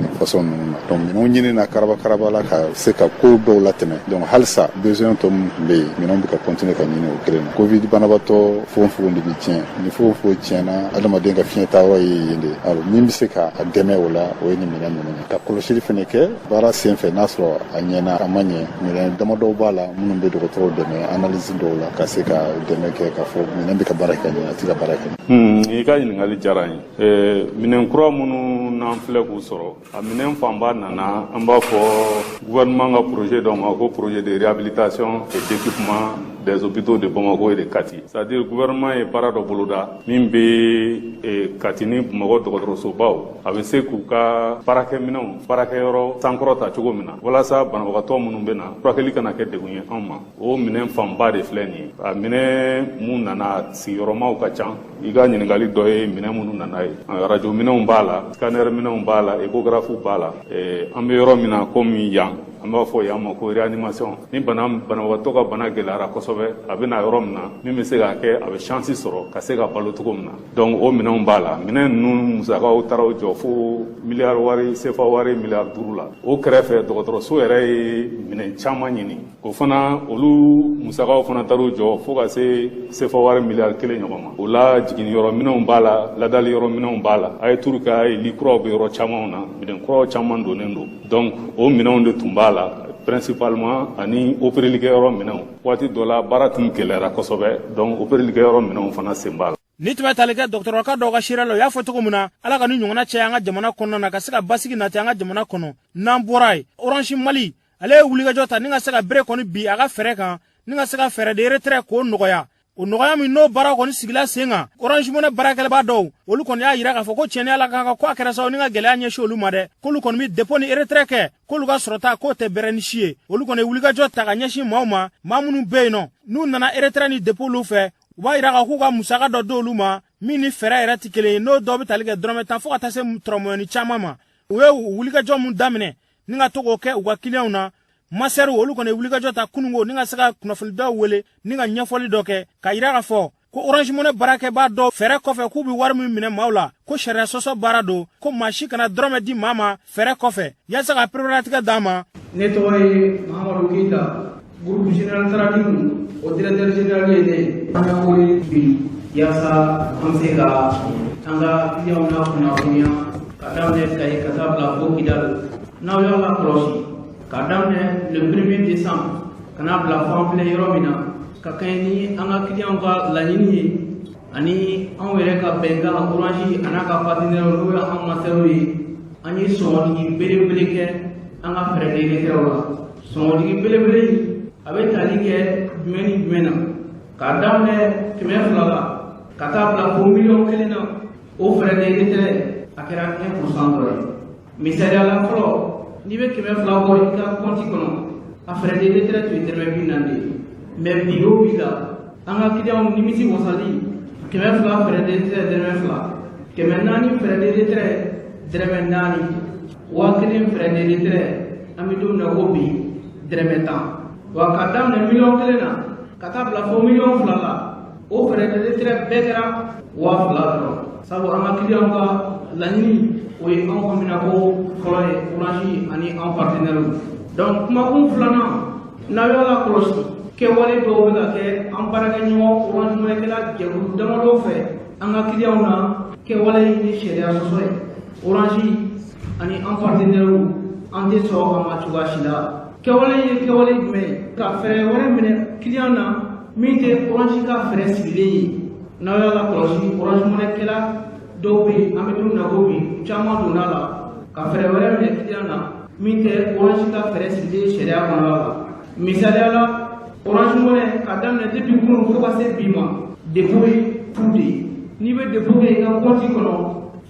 nin façon ninnu na. Donc minɛnw ɲinina karaba karaba la ka se ka ko dɔw latɛmɛ. Donc halisa besoin tɔ min tun bɛ yen, minɛnw bɛ ka continuer ka ɲini o kelen na. Covid banabaatɔ fogofogo de bɛ tiɲɛ. Ni fogofogo tiɲɛna, adamaden ka fiɲɛ taayɔrɔ ye yen de. Alors min bɛ se ka a dɛmɛ o la, o ye nin minɛn ninnu ye. Ka kɔlɔsili fɛnɛ kɛ baara sen fɛ, n'a sɔrɔ a ɲɛna, a ma ɲɛ. Minɛn damadɔw b'a la minnu bɛ dɔgɔtɔrɔw dɛmɛ analyse dɔw la, ka se ka dɛmɛ kɛ k'a fɔ minɛn bɛ ka baara kɛ ka ɲɛ, a tɛ ka baara kɛ. I ka ɲininkali diyara n ye. Minɛn kura minnu n'an filɛ k'u sɔrɔ, a minɛn fanba nana, an b'a fɔ gouvernement ka projet dɔ ma ko projet de réhabilitation et d'équipement des hôpitaux de Bamako et de Kati. C'est-à-dire gouvernement ye baara dɔ boloda min bɛ Kati ni Bamakɔ dɔgɔtɔrɔsobaw, a bɛ se k'u ka baarakɛminɛnw, baarakɛyɔrɔ sankɔrɔta cogo min na, walasa banabagatɔ minnu bɛ na furakɛli kana kɛ degun ye anw ma. O minɛn fanba de filɛ nin ye. A minɛn mun nana, sigiyɔrɔmaw ka ca. I ka ɲininkali dɔ ye minɛn minnu nana ye, radio minɛnw b'a la, scanner minɛnw b'a la, échographe b'a la. An bɛ yɔrɔ min na komi yan, an b'a fɔ yan ma ko réanimation, ni bana banabagatɔ ka bana gɛlɛyara kosɛbɛ, a bɛ na yɔrɔ min na min bɛ se k'a kɛ a bɛ chance sɔrɔ ka se ka balo cogo min na. Donc o minɛnw b'a la. Minɛn ninnu musakaw taara u jɔ fo miliyari wari, sefa wari miliyari 5 la. O kɛrɛfɛ, dɔgɔtɔrɔso yɛrɛ ye minɛn caman ɲini, o fana olu musakaw fana taar'u jɔ fo ka se sefa wari miliyari 1 ɲɔgɔn ma. O la, jiginniyɔrɔ minɛnw b'a la, ladali yɔrɔ minɛnw b'a la. A ye turu kɛ, a ye lit kuraw bɛ yɔrɔ camanw na, minɛn kuraw caman donnen don. Donc o minɛnw de tun b'a la principalement, ani opérelikɛyɔrɔ minɛnw. Waati dɔ la, baara tun gɛlɛyara kosɛbɛ, donc opérelikɛyɔrɔ minɛnw fana sen b'a la. Ni tun bɛ tali kɛ dɔgɔtɔrɔka dɔw ka seereya la, u y'a fɔ cogo min na, Ala ka ni ɲɔgɔnna caya an ka jamana kɔnɔna na, ka se ka basigi nati an ka jamana kɔnɔ. N'an bɔra yen, Orange Mali ale ye wulikajɔ ta ni ka se ka bere kɔni bi a ka fɛɛrɛ kan, ni ka se ka fɛɛrɛ de retrait k'o nɔgɔya. O nɔgɔya min n'o baara kɔni sigila sen kan, Orange Money baarakɛlaba dɔw, olu kɔni y'a yira k'a fɔ ko tiɲɛni Ala kan ka ko a kɛra sababu ni ka gɛlɛya ɲɛsin olu ma dɛ, k'olu kɔni bɛ dépôt ni retrait kɛ, k'olu ka sɔrɔta k'o tɛ bɛrɛ ni si ye. Olu kɔni ye wulikajɔ ta ka ɲɛsin maaw ma, maa minnu bɛ yen nɔ n'u nana retrait ni dépôt olu fɛ, u b'a yira k'a k'u ka musaka dɔ d'olu ma min ni fɛɛrɛ yɛrɛ tɛ kelen ye, n'o dɔw bɛ tali kɛ dɔrɔmɛ 10 fo ka taa se tɔrɔmɔɲɔni caman ma. U ye wulikajɔ mun daminɛ ni ka to k'o kɛ u ka kiliyanw na, masɛriw olu kɔni ye wulikajɔ ta kununko ni ka se ka kunnafonidaw wele ni ka ɲɛfɔli dɔ kɛ ka yira k'a fɔ ko Orange Money baarakɛbaa dɔw fɛɛrɛ kɔfɛ k'u bɛ wari min minɛ maaw la, ko sariya sɔsɔ baara don, ko maa si kana dɔrɔmɛ di maa ma fɛɛrɛ kɔfɛ yaasa ka pereperelatigɛ d'a ma. Ne tɔgɔ ye Mahamadu Keyita, groupe général Trading, o directeur général ye ne ye. An y'a wele bi yaasa an bɛ se ka an ka clients lakunnafoniya ka daminɛ Kayi ka taa bila fo Kidali. N'aw y'a lakɔlɔsi, ka daminɛ le 1er décembre ka n'a bila fo an filɛ yɔrɔ min na, ka kɛɲɛ ni an ka clients ka laɲini ye ani anw yɛrɛ ka bɛnkan Orange a n'a ka partenaire, n'o ye an masɛriw ye, an ye sɔngɔjigi belebele kɛ an ka frais de retrait la. Sɔngɔjigi belebele in a bɛ tali kɛ jumɛn ni jumɛn na? K'a daminɛ 200 la ka taa bila fo miliyɔn 1 na, o frais de retrait a kɛra 1% dɔrɔn ye. Misaliya la, fɔlɔ, n'i bɛ 200 bɔ i ka kɔnti kɔnɔ, a frais de retrait tun ye dɔrɔmɛ 40 de ye. Mais bi o bi la, an ka kiliyanw nimisi wasali, 200 frais de retrait dɔrɔmɛ 2, 400 frais de retrait dɔrɔmɛ 4, 1000 frais de retrait, an bɛ don min na ko bi, dɔrɔmɛ 10. Wa ka daminɛ miliyɔn 1 na ka taa bila fo miliyɔn 2 la, o frais de retrait bɛɛ kɛra 2000 dɔrɔn, sabu an ka kiliyanw ka laɲini, o ye anw haminako fɔlɔ ye, Orange ani an partenaires. Donc kumakun filanan, n'aw y'a lakɔlɔsi, kɛwale dɔw bɛ ka kɛ an baarakɛɲɔgɔn Orange Money-kɛla jɛkulu damadɔ fɛ an ka kiliyanw na, kɛwale ni sariya sɔsɔ ye. Orange ani an partenaires, an tɛ sɔn a ma cogoya si la. Kɛwale ye kɛwale jumɛn ye? Ka fɛɛrɛ wɛrɛ minɛ kiliyan na min tɛ Orange ka fɛɛrɛ sigilen ye. N'aw y'a lakɔlɔsi, Orange Money-kɛla dɔw bɛ yen, an bɛ don min na ko bi, caman donna la ka fɛɛrɛ wɛrɛ minɛ kiliyan na min tɛ Orange ka fɛɛrɛ sigilen sariya kɔnɔna la. Misaliya la, Orange Money, ka daminɛ depuis kunun fo ka se bi ma, dépôt ye fu de ye. N'i bɛ dépôt kɛ i ka compte kɔnɔ,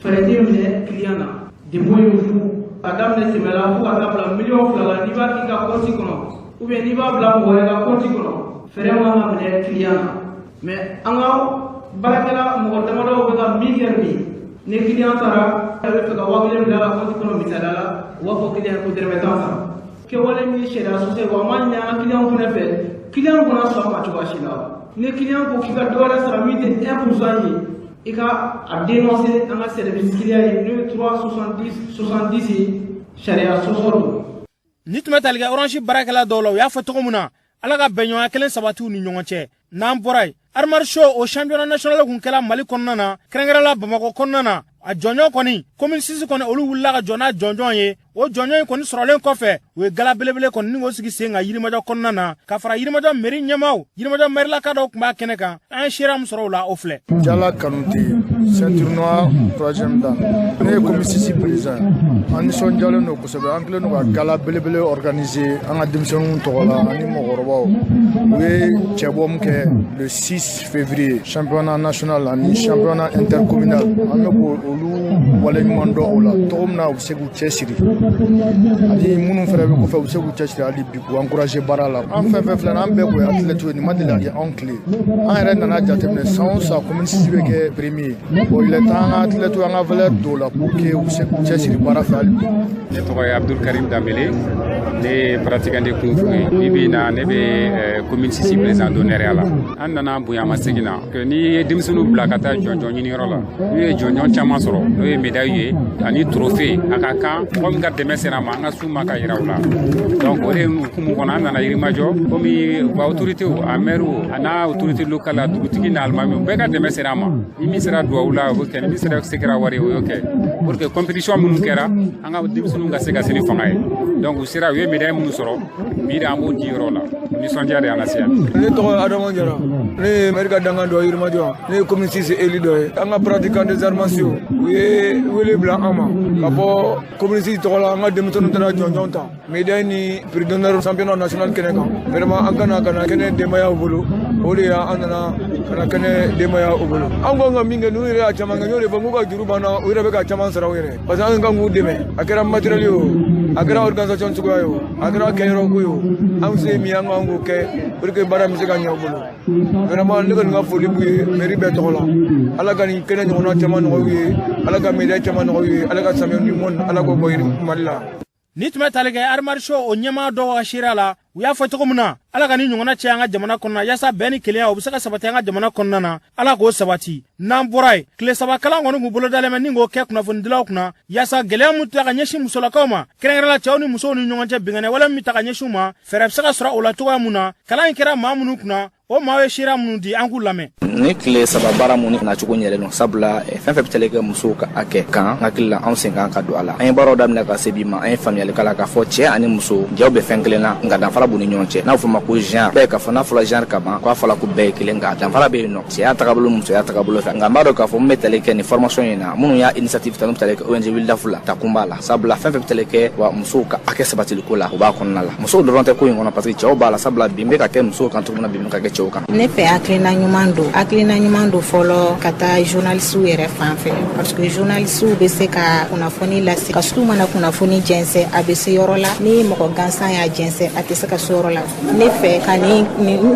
fɛɛrɛ tɛ minɛ kiliyan na, dépôt ye fu. Ka daminɛ 100 la fo ka taa bila miliyɔn 2 la, n'i b'a k'i ka compte kɔnɔ ou bien n'i b'a bila mɔgɔ wɛrɛ ka compte kɔnɔ, fɛɛrɛ man ka minɛ kiliyan na. Mais an ka baarakɛla mɔgɔ damadɔw bɛ ka min kɛ bi, ni client taara a bɛ fɛ ka 1000 bila a ka compte kɔnɔ, misaliya la, u b'a fɔ client ko dɔrɔmɛ 10 sara. Kɛwale min ye sariya sɔsɔ ye, wa an b'a ɲini an ka client fana fɛ, client kana sɔn a ma cogoya si la. Ni client ko k'i ka dɔ wɛrɛ sara min tɛ 1% ye, i ka a dénoncer an ka service client ye, n'o ye 3 70 70 ye. Sariya sɔsɔ don. Ni tun bɛ tali kɛ Orange baarakɛla dɔw la, u y'a fɔ cogo min na, Ala ka bɛnɲɔgɔnya kelen sabati u ni ɲɔgɔn cɛ. N'an bɔra yen, arts martiaux, o championnat national kun kɛla Mali kɔnɔna na, kɛrɛnkɛrɛnla Bamakɔ kɔnɔna na. A jɔnjɔn kɔni, commune 6 kɔni, olu wulila ka jɔ n'a jɔnjɔn ye. O jɔnjɔn in kɔni sɔrɔlen kɔfɛ, u ye gala belebele kɔni ni k'o sigi sen kan Yirimajɔ kɔnɔna na, ka fara Yirimajɔ mairie ɲɛmaaw. Yirimajɔ mairilaka dɔw tun b'a kɛnɛ kan. An ye seereya min sɔrɔ o la, o filɛ. Jala Kanute, ceinture noire troisième dan, ne ye commune 6 président ye. An nisɔndiyalen don kosɛbɛ. An kɛlen don ka gala belebele organiser an ka denmisɛnninw tɔgɔ la ani mɔgɔkɔrɔbaw. U ye cɛbɔ min kɛ le 6 février, championnat national ani championnat intercommunal, an bɛ k'olu waleɲuman dɔn o la cogo min na, u bɛ se k'u cɛsiri, ani minnu fana bɛ kɔfɛ, u bɛ se k'u cɛsiri hali bi, k'u encourager baara la. An fɛn fɛn filɛ nin, an bɛɛ kun ye athlète ye. Nin ma deli ka kɛ anw tile. An yɛrɛ nana jateminɛ, san o san, commune 6 bɛ kɛ premier. Bon, il est temps an ka athlète, an ka valeur don o la pour que u bɛ se k'u cɛsiri baara fɛ hali bi. Ne tɔgɔ ye Abdul Karim Danbele, ne ye pratiquant de kung fu ye. Bi bi in na, ne bɛ commune 6 président d'honneur la. An nana bonyamasegin na. N'i ye denmisɛnninw bila ka taa jɔnjɔn ɲiniyɔrɔ la, n'u ye jɔnjɔn caman sɔrɔ, n'o ye médaille ye ani trophée, a ka kan mɔgɔ min ka dɛmɛ sera ma, an ka s'u ma ka yira u la. Donc o de hukumu kɔnɔ, an nana Yirimajɔ, komi u ka autorité, a maire, a n'a autorité locale, a dugutigi n'a alimami, bɛɛ ka dɛmɛ sera a ma. Ni min sera duwawu la, o bɛ kɛ. Ni min sera se kɛra wari ye, o y'o kɛ, pour que compétition minnu kɛra, an ka denmisɛnninw ka se ka se ni fanga ye. Donc u sera, u ye médaille minnu sɔrɔ bi de, an b'o di yɔrɔ la. Nisɔndiya de y'an lase yan. Ne tɔgɔ ye Adama Jara, ne ye maire ka dankan dɔ Yirimajɔ, ne ye commune 6 élu dɔ ye. An ka pratiquant des arts martiaux, u ye wele bila an ma ka bɔ commune 6 tɔgɔ la. An ka denmisɛnninw taara jɔnjɔn ta, médaille ni prix d'honneur, championnat national kɛnɛ kan. Vraiment, an kana ka na kɛnɛ denbayaw bolo, o de y'an nana ka na kɛnɛ denbaya u bolo. An ko ka min kɛ, n'u yɛrɛ y'a caman kɛ, n y'o de fɔ k'u ka juru banna, u yɛrɛ bɛ ka caman sara u yɛrɛ, parce que an kan k'u dɛmɛ. A kɛra matériel ye o, a kɛra organisation cogoya ye o, a kɛra kɛyɔrɔ ko ye o, an se min ye, an kan k'o kɛ pour que baara bɛ se ka ɲɛ u bolo. Vraiment, ne kɔni ka foli b'u ye mairie bɛɛ tɔgɔ la. Ala ka nin kɛnɛ ɲɔgɔnna caman nɔgɔya u ye, Ala ka médaille caman nɔgɔya u ye, Ala ka champion du monde, Ala k'o bɔ Mali la. Ni tun bɛ tali kɛ arts martiaux, o ɲɛmaa dɔw ka seereya la, u y'a fɔ cogo min na, Ala ka ni ɲɔgɔnna cɛ an ka jamana kɔnɔna, yaasa bɛn ni kelenya, o bɛ se ka sabati an ka jamana kɔnɔna na. Ala k'o sabati. N'an bɔra yen, tile 3 kalan kɔni kun bolodalen bɛ ni k'o kɛ kunnafonidilaw kunna, yaasa gɛlɛya min ta ka ɲɛsin musolakaw ma, kɛrɛnkɛrɛnla cɛw ni musow ni ɲɔgɔn cɛ, binkanni wale min ta ka ɲɛsin u ma, fɛɛrɛ bɛ se ka sɔrɔ o la cogoya mun na. Kalan in kɛra maa minnu kunna, o maaw ye seereya minnu di, an k'u lamɛn. Ni tile 3 baara mun nacogo ɲɛlen don, sabula fɛn fɛn bɛ tali kɛ musow ka hakɛ kan, hakili la anw sen kan ka don a la. An ye baaraw daminɛ ka se bi ma, an ye faamuyali kala k'a fɔ cɛɛ ani muso jɛw bɛ fɛn kelen na, nka danfara b'u ni ɲɔgɔn cɛ, n'a fɔ ma ko genre. Bɛɛ k'a fɔ n'a fɔla genre ka ban, k'a fɔla ko bɛɛ ye kelen, nka danfara bɛ yen nɔ, cɛya tagabolo, musoya tagabolo fɛ. Nka n b'a dɔn k'a fɔ mun bɛ tali kɛ nin formation in na, minnu y'a initiative ta, n'u bɛ tali kɛ ONG Wildaf la, takun b'a la, sabula fɛn fɛn bɛ tali kɛ wa musow ka hakɛ sabatiliko la, o b'a kɔnɔna la. Musow dɔrɔn tɛ ko in kɔnɔ, parce que cɛw b'a la, sabula bin bɛ ka kɛ musow kan cogo min na, bin bɛ ka kɛ cɛw kan. Ne fɛ, hakilina ɲuman don, hakilina ɲuman don fɔlɔ ka taa journalistew yɛrɛ fan fɛ, parce que journalistew bɛ se ka kunnafoni lase ka su mana kunnafoni jɛnsɛn, a bɛ se yɔrɔ la. Ni mɔgɔ gansan y'a jɛnsɛn, a tɛ se ka se yɔrɔ la. Ne fɛ, ka nin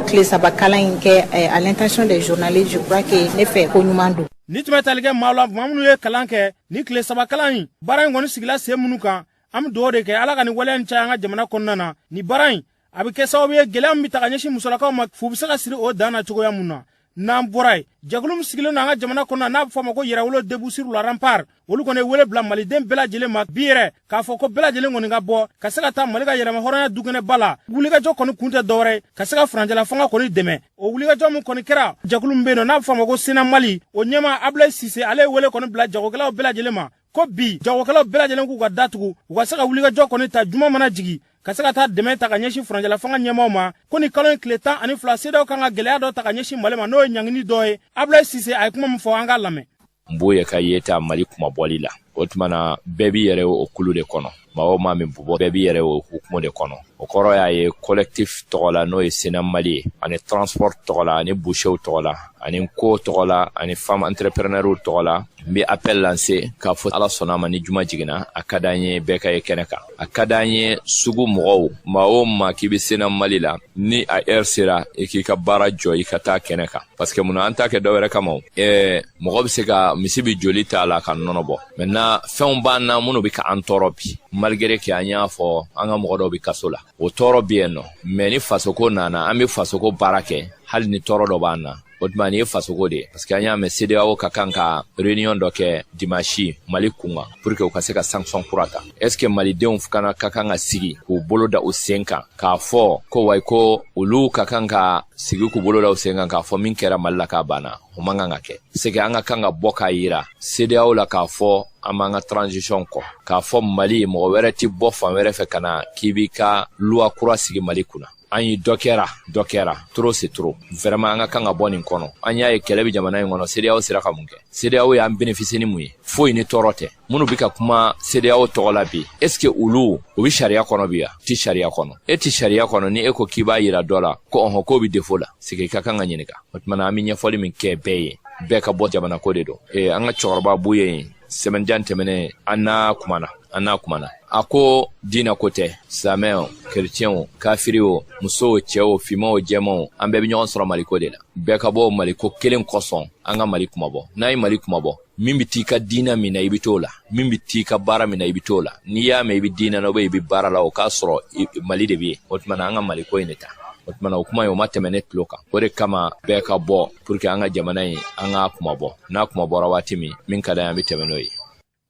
tile 3 kalan in kɛ à l'intention des journalistes, je crois que ne fɛ, ko ɲuman don. Ni tun bɛ tali kɛ maaw la, maa minnu ye kalan kɛ ni tile 3 kalan in, baara in kɔni sigila sen minnu kan, an bɛ dugawu de kɛ, Ala ka nin waleya in caya an ka jamana kɔnɔna na. Nin baara in, a bɛ kɛ sababu ye, gɛlɛya min bɛ ta ka ɲɛsin musolakaw ma, fu bɛ se ka siri o dan na cogoya mun na. N'an bɔra yen, jɛkulu min sigilen don an ka jamana kɔnɔ, n'a bɛ fɔ a ma ko Yɛrɛwolo Debout sur la Rempart, olu kɔni ye wele bila Maliden bɛɛ lajɛlen ma bi yɛrɛ, k'a fɔ ko bɛɛ lajɛlen kɔni ka bɔ ka se ka taa Mali ka yɛrɛma hɔrɔnya dukɛnɛba la. Wulikajɔ kɔni kun tɛ dɔwɛrɛ, ka se ka furancɛla fanga kɔni dɛmɛ. O wulikajɔ min kɔni kɛra, jɛkulu min bɛ yen nɔ, n'a bɛ fɔ a ma ko Sena Mali, o ɲɛmaa Abulayi Sise, ale ye wele kɔni bila jagokɛlaw bɛɛ lajɛlen ma ko bi jagokɛlaw bɛɛ lajɛlen k'u ka datugu, u ka se ka wulikajɔ kɔni ta juma mana jigin, ka se ka taa dɛmɛ ta ka ɲɛsin furancɛla fanga ɲɛmaaw ma, ko ni kalo in tile 12, CEDEAO kan ka gɛlɛya dɔ ta ka ɲɛsin Mali ma, n'o ye ɲangini dɔ ye. Abulayi Sise, a ye kuma min fɔ, an k'a lamɛn. N b'o ye ka ye ta Mali kumabɔli la. O O tuma na bɛɛ b'i yɛrɛ o kulu de kɔnɔ, maa o maa min bɔ, bɛɛ b'i yɛrɛ o hukumu de kɔnɔ. O kɔrɔ y'a ye collectif tɔgɔ la, n'o ye Sena Mali ye, ani transport tɔgɔ la, ani boucherw tɔgɔ la, ani ko tɔgɔ la, ani femme entrepreneurw tɔgɔ la, n bɛ appel lancer k'a fɔ Ala sɔnna a ma, ni juma jiginna, a ka d'an ye bɛɛ ka ye kɛnɛ kan. A ka d'an ye sugu mɔgɔw, maa o maa k'i bɛ Sena Mali la, ni a heure sera, i k'i ka baara jɔ, i ka taa kɛnɛ kan. Parce que munna an t'a kɛ dɔwɛrɛ kama? O mɔgɔ bɛ se ka misi bɛ joli t'a la ka nɔnɔ bɔ. Maintenant, fɛnw b'an na minnu bɛ ka an tɔɔrɔ bi, malgré que an y'a fɔ an ka mɔgɔ dɔw bɛ kaso la, o tɔɔrɔ bɛ yen nɔ. Mais ni fasoko nana, an bɛ fasoko baara kɛ hali ni tɔɔrɔ dɔ b'an na. O tuma nin ye fasoko de ye, parce que an y'a mɛn CEDEAO ka kan ka réunion dɔ kɛ dimanche Mali kun kan pour que u ka se ka sanction kura ta. Est ce que malidenw kana ka kan ka sigi k'u bolo da u sen kan k'a fɔ ko wayi, ko olu ka kan ka sigi k'u bolo da u sen kan k'a fɔ min kɛra Mali la k'a banna? O man kan ka kɛ. C'est que an ka kan ka bɔ k'a yira CEDEAO la k'a fɔ an b'an ka transition kɔ, k'a fɔ Mali mɔgɔ wɛrɛ ti bɔ fan wɛrɛ fɛ ka na k'i b'i ka loi kura sigi Mali kunna. An ye dɔ kɛra, dɔ kɛra, trop c'est trop. Vraiment, an ka kan ka bɔ nin kɔnɔ. An y'a ye kɛlɛ bɛ jamana in kɔnɔ, CEDEAO sera ka mun kɛ? CEDEAO y'an bénéficier ni mun ye? Foyi ni tɔɔrɔ tɛ. Minnu bɛ ka kuma CEDEAO tɔgɔ la bi, est ce que olu u bɛ sariya kɔnɔ bi? Yan ti sariya kɔnɔ, e ti sariya kɔnɔ. Ni e ko k'i b'a yira dɔ la ko ɔhɔn, k'o bɛ défaut la, c'est que i ka kan ka ɲininka. O tuma na an bɛ ɲɛfɔli min kɛ bɛɛ ye, bɛɛ ka bɔ, jamana ko de don. An ka cɛkɔrɔba Buye, semaine jan tɛmɛnen, an n'a kumana, an n'a kumana, a ko diinɛ ko tɛ, silamɛ o, kerecɛn o, kafiri o, muso o, cɛ o, finman o, jɛman o, an bɛɛ bɛ ɲɔgɔn sɔrɔ Maliko de la. Bɛɛ ka bɔ Maliko kelen kosɔn, an ka Mali kumabɔ. N'a ye Mali kumabɔ, min bɛ t'i ka diinɛ min na, i bɛ t'o la, min bɛ t'i ka baara min na, i bɛ t'o la. N'i y'a mɛn i bɛ diinɛ na, i bɛ baara la, o k'a sɔrɔ Mali de bɛ yen. O tuma na an ka Maliko in de ta. O tuma na o kuma in, o ma tɛmɛ ne tulo kan. O de kama bɛɛ ka bɔ pour que an ka jamana in, an k'a kumabɔ. N'a kumabɔra waati min, min ka d'an ye, an bɛ tɛmɛ n'o ye.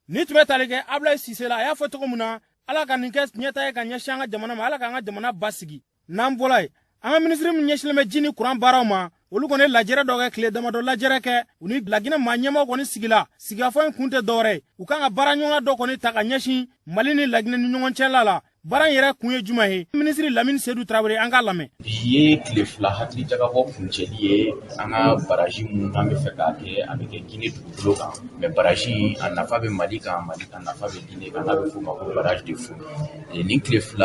Ni tun bɛ tali kɛ Abulayi Sise la, a y'a fɔ cogo min na, Ala ka nin kɛ ɲɛta ye ka ɲɛsin an ka jamana ma, Ala k'an ka jamana basigi. N'an bɔra yen, an ka minisiri min ɲɛsinnen bɛ ji ni kuran baaraw ma, olu kɔni lajɛrɛ dɔ kɛ, tile damadɔ lajɛrɛ kɛ, u ni Laginɛ maa ɲɛmaaw kɔni sigila. Sigikafɔ in kun tɛ dɔwɛrɛ ye, u kan ka baara ɲɔgɔnya dɔ kɔni ta ka ɲɛsin Mali ni Laginɛ ni ɲɔgɔn cɛla la. Baara in yɛrɛ kun ye jumɛn ye? Minisiri Lamini Sedu Tarawele, an k'a lamɛn. Bi ye tile 2 hakilijagabɔ kuncɛli ye. An ka baraji mun n'an bɛ fɛ k'a kɛ, a bɛ kɛ Gine dugukolo kan, mais baraji a nafa bɛ Mali kan, Mali a nafa bɛ Gine kan, n'a bɛ f'o ma ko barrage de Fomi. Nin tile 2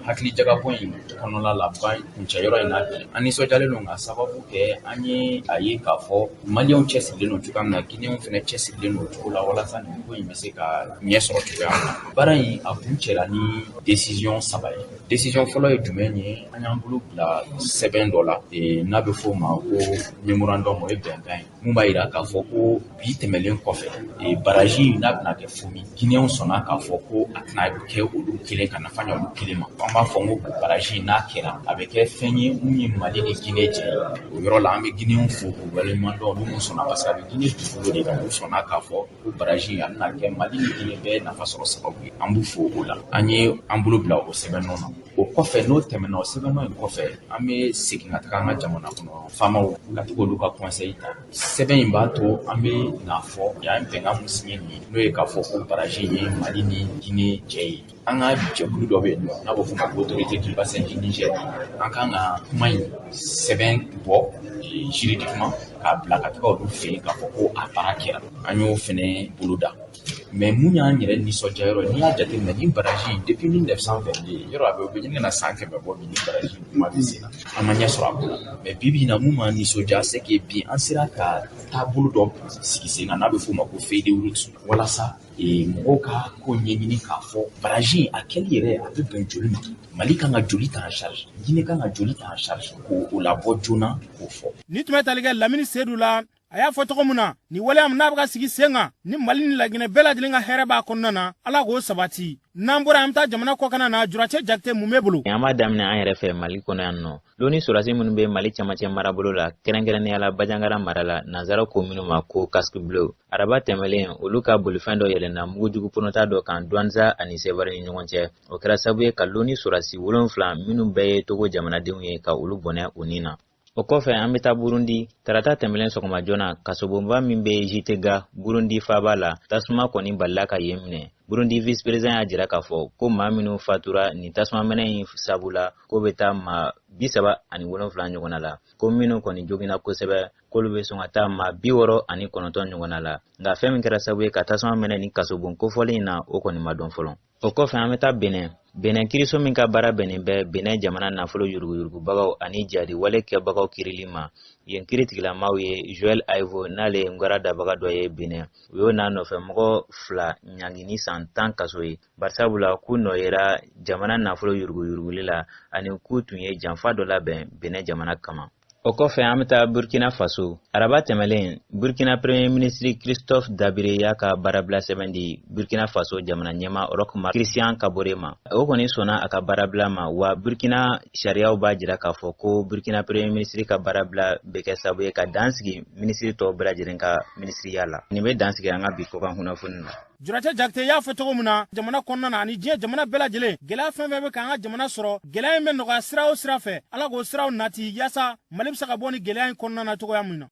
hakilijagabɔ in kɔnɔna la, ban kuncɛ yɔrɔ in na bi, an nisɔndiyalen don ka sababu kɛ an ye a ye k'a fɔ Maliyɛnw cɛsirilen don cogoya min na, Gineyɛnw fana cɛsirilen don o cogo la, walasa nin ko in bɛ se ka ɲɛ sɔrɔ cogoya min na. Baara in a kun cɛla ni décision saba ye. Décision fɔlɔ ye jumɛn ye? An y'an bolo bila sɛbɛn dɔ la, n'a bɛ f'o ma ko mémorandum, o ye bɛnkan ye mun b'a yira k'a fɔ ko bi tɛmɛlen kɔfɛ, baraji n'a bɛna kɛ Fomi, Gineyɛnw sɔnna k'a fɔ ko a tɛna kɛ olu kelen ka nafa ɲɛ olu kelen ma. An b'a fɔ ko baraji n'a kɛra, a bɛ kɛ fɛn ye mun ye Mali ni Gine cɛ ye. O yɔrɔ la, an bɛ Gineyɛnw fo k'u waleɲuman dɔn, olu mun sɔnna, parce que a bɛ Gine dugukolo de kan, u sɔnna k'a fɔ ko baraji a bɛna kɛ Mali ni Gine bɛɛ nafa sɔrɔ sababu ye. An b'u fo o la. An ye an bolo bila o sɛbɛn nɔ na. O kɔfɛ, n'o tɛmɛna, o sɛbɛn nɔ in kɔfɛ, an bɛ segin ka taga an ka jamana kɔnɔ faamaw ka to k'olu ka conseil ta. Sɛbɛn in b'a to an bɛ n'a fɔ an ye bɛnkan mun signé nin ye, n'o ye k'a fɔ ko baraji ye Mali ni Gine cɛ ye. An ka jɛkulu dɔ bɛ yen nɔ n'a bɛ f'o ma ko autorité du bassin du Niger, an kan ka kuma in sɛbɛn bɔ juridiquement k'a bila ka taga olu fɛ yen k'a fɔ ko a baara kɛra. An y'o fɛnɛ boloda. Mais mun y'an yɛrɛ nisɔndiya yɔrɔ, n'i y'a jateminɛ, ni baraji in depuis 1922, yɔrɔ a bɛ u bɛ ɲini ka na san 100 bɔ bi, ni baraji in kuma bɛ sen na, an ma ɲɛ sɔrɔ a ko la. Mais bi bi in na, mun m'an nisɔndiya, c'est que bi an sera ka taabolo dɔ sigi sen kan n'a bɛ f'o ma ko feuille de route, walasa mɔgɔw ka ko ɲɛɲini k'a fɔ baraji a kɛli yɛrɛ a bɛ bɛn joli ma, Mali kan ka joli ta en charge, Guinée kan ka joli ta en charge, k'o labɔ joona k'o fɔ. Ni tun bɛ tali kɛ Lamini Sedu la, a y'a fɔ cogo min na, nin waleya min n'a bɛ ka sigi sen kan ni Mali ni Laginɛ bɛɛ lajɛlen ka hɛrɛ b'a kɔnɔna na, Ala k'o sabati. N'an bɔra, an bɛ taa jamana kɔkanna na. Juracɛ Jakite, mun b'e bolo? An b'a daminɛ an yɛrɛ fɛ Mali kɔnɔ yan nɔ. Loni sɔrɔdasi minnu bɛ Mali camancɛ marabolo la, kɛrɛnkɛrɛnnenya la Bajangara mara la, nanzara ko minnu ma ko casque bleu, araba tɛmɛlen, olu ka bolifɛn dɔ yɛlɛnna mugujugu pɔnɔta dɔ kan Douentza ani Seware ni ɲɔgɔn cɛ. O kɛra sababu ye ka loni sɔrɔdasi 7, minnu bɛɛ ye Togo jamanadenw ye, ka olu bɔnɛ u ni na. O kɔfɛ, an bɛ taa Burundi. Tarata tɛmɛlen sɔgɔma joona, kasobonba min bɛ Gitega, Burundi faaba la, tasuma kɔni balila ka yen minɛ. Burundi vice président y'a jira k'a fɔ ko maa minnu fatura nin tasumamɛnɛ in sabu la, k'o bɛ taa maa 37 ɲɔgɔnna la, ko minnu kɔni joginna kosɛbɛ, k'olu bɛ sɔn ka taa maa 69 ɲɔgɔnna la. Nka fɛn min kɛra sababu ye ka tasuma mɛnɛ nin kasobon kofɔlen in na, o kɔni ma dɔn fɔlɔ. O kɔfɛ, an bɛ taa Benɛ. Benɛ kiriso min ka baara bɛnnen bɛ Benɛ jamana nafolo yuruguyurugubagaw ani jadi wale kɛbagaw kirili ma, yen kiritigilamaw ye Joel Aivo, n'ale ye ngwara dabaga dɔ ye Benɛ, u y'o n'a nɔfɛ mɔgɔ fila ɲangi ni san 10 kaso ye, barisabula k'u nɔ yera jamana nafolo yuruguyuruguli la ani k'u tun ye janfa dɔ labɛn Benɛ jamana kama. O kɔfɛ, an bɛ taa Burkina Faso. Araba tɛmɛlen, Burkina Premier ministre Christophe Dabire y'a ka baarabila sɛbɛn di Burkina Faso jamana ɲɛma Roch Marc Christian Kabore ma. O kɔni sɔnna a ka baarabila ma. Wa Burkina sariyaw b'a jira k'a fɔ ko Burkina Premier ministre ka baarabila bɛ kɛ sababu ye ka dan sigi minisiri tɔw bɛɛ lajɛlen ka minisiriya la. Nin bɛ dan sigi an ka bi kɔkan kunnafoni na. Juracɛ Jakite y'a fɔ cogo min na, jamana kɔnɔna na ani diɲɛ jamana bɛɛ lajɛlen, gɛlɛya fɛn fɛn bɛ k'an ka jamana sɔrɔ, gɛlɛya in bɛ nɔgɔya sira o sira fɛ, Ala k'o siraw nati yaasa Mali bɛ se ka bɔ ni gɛlɛya in kɔnɔna na cogoya min na.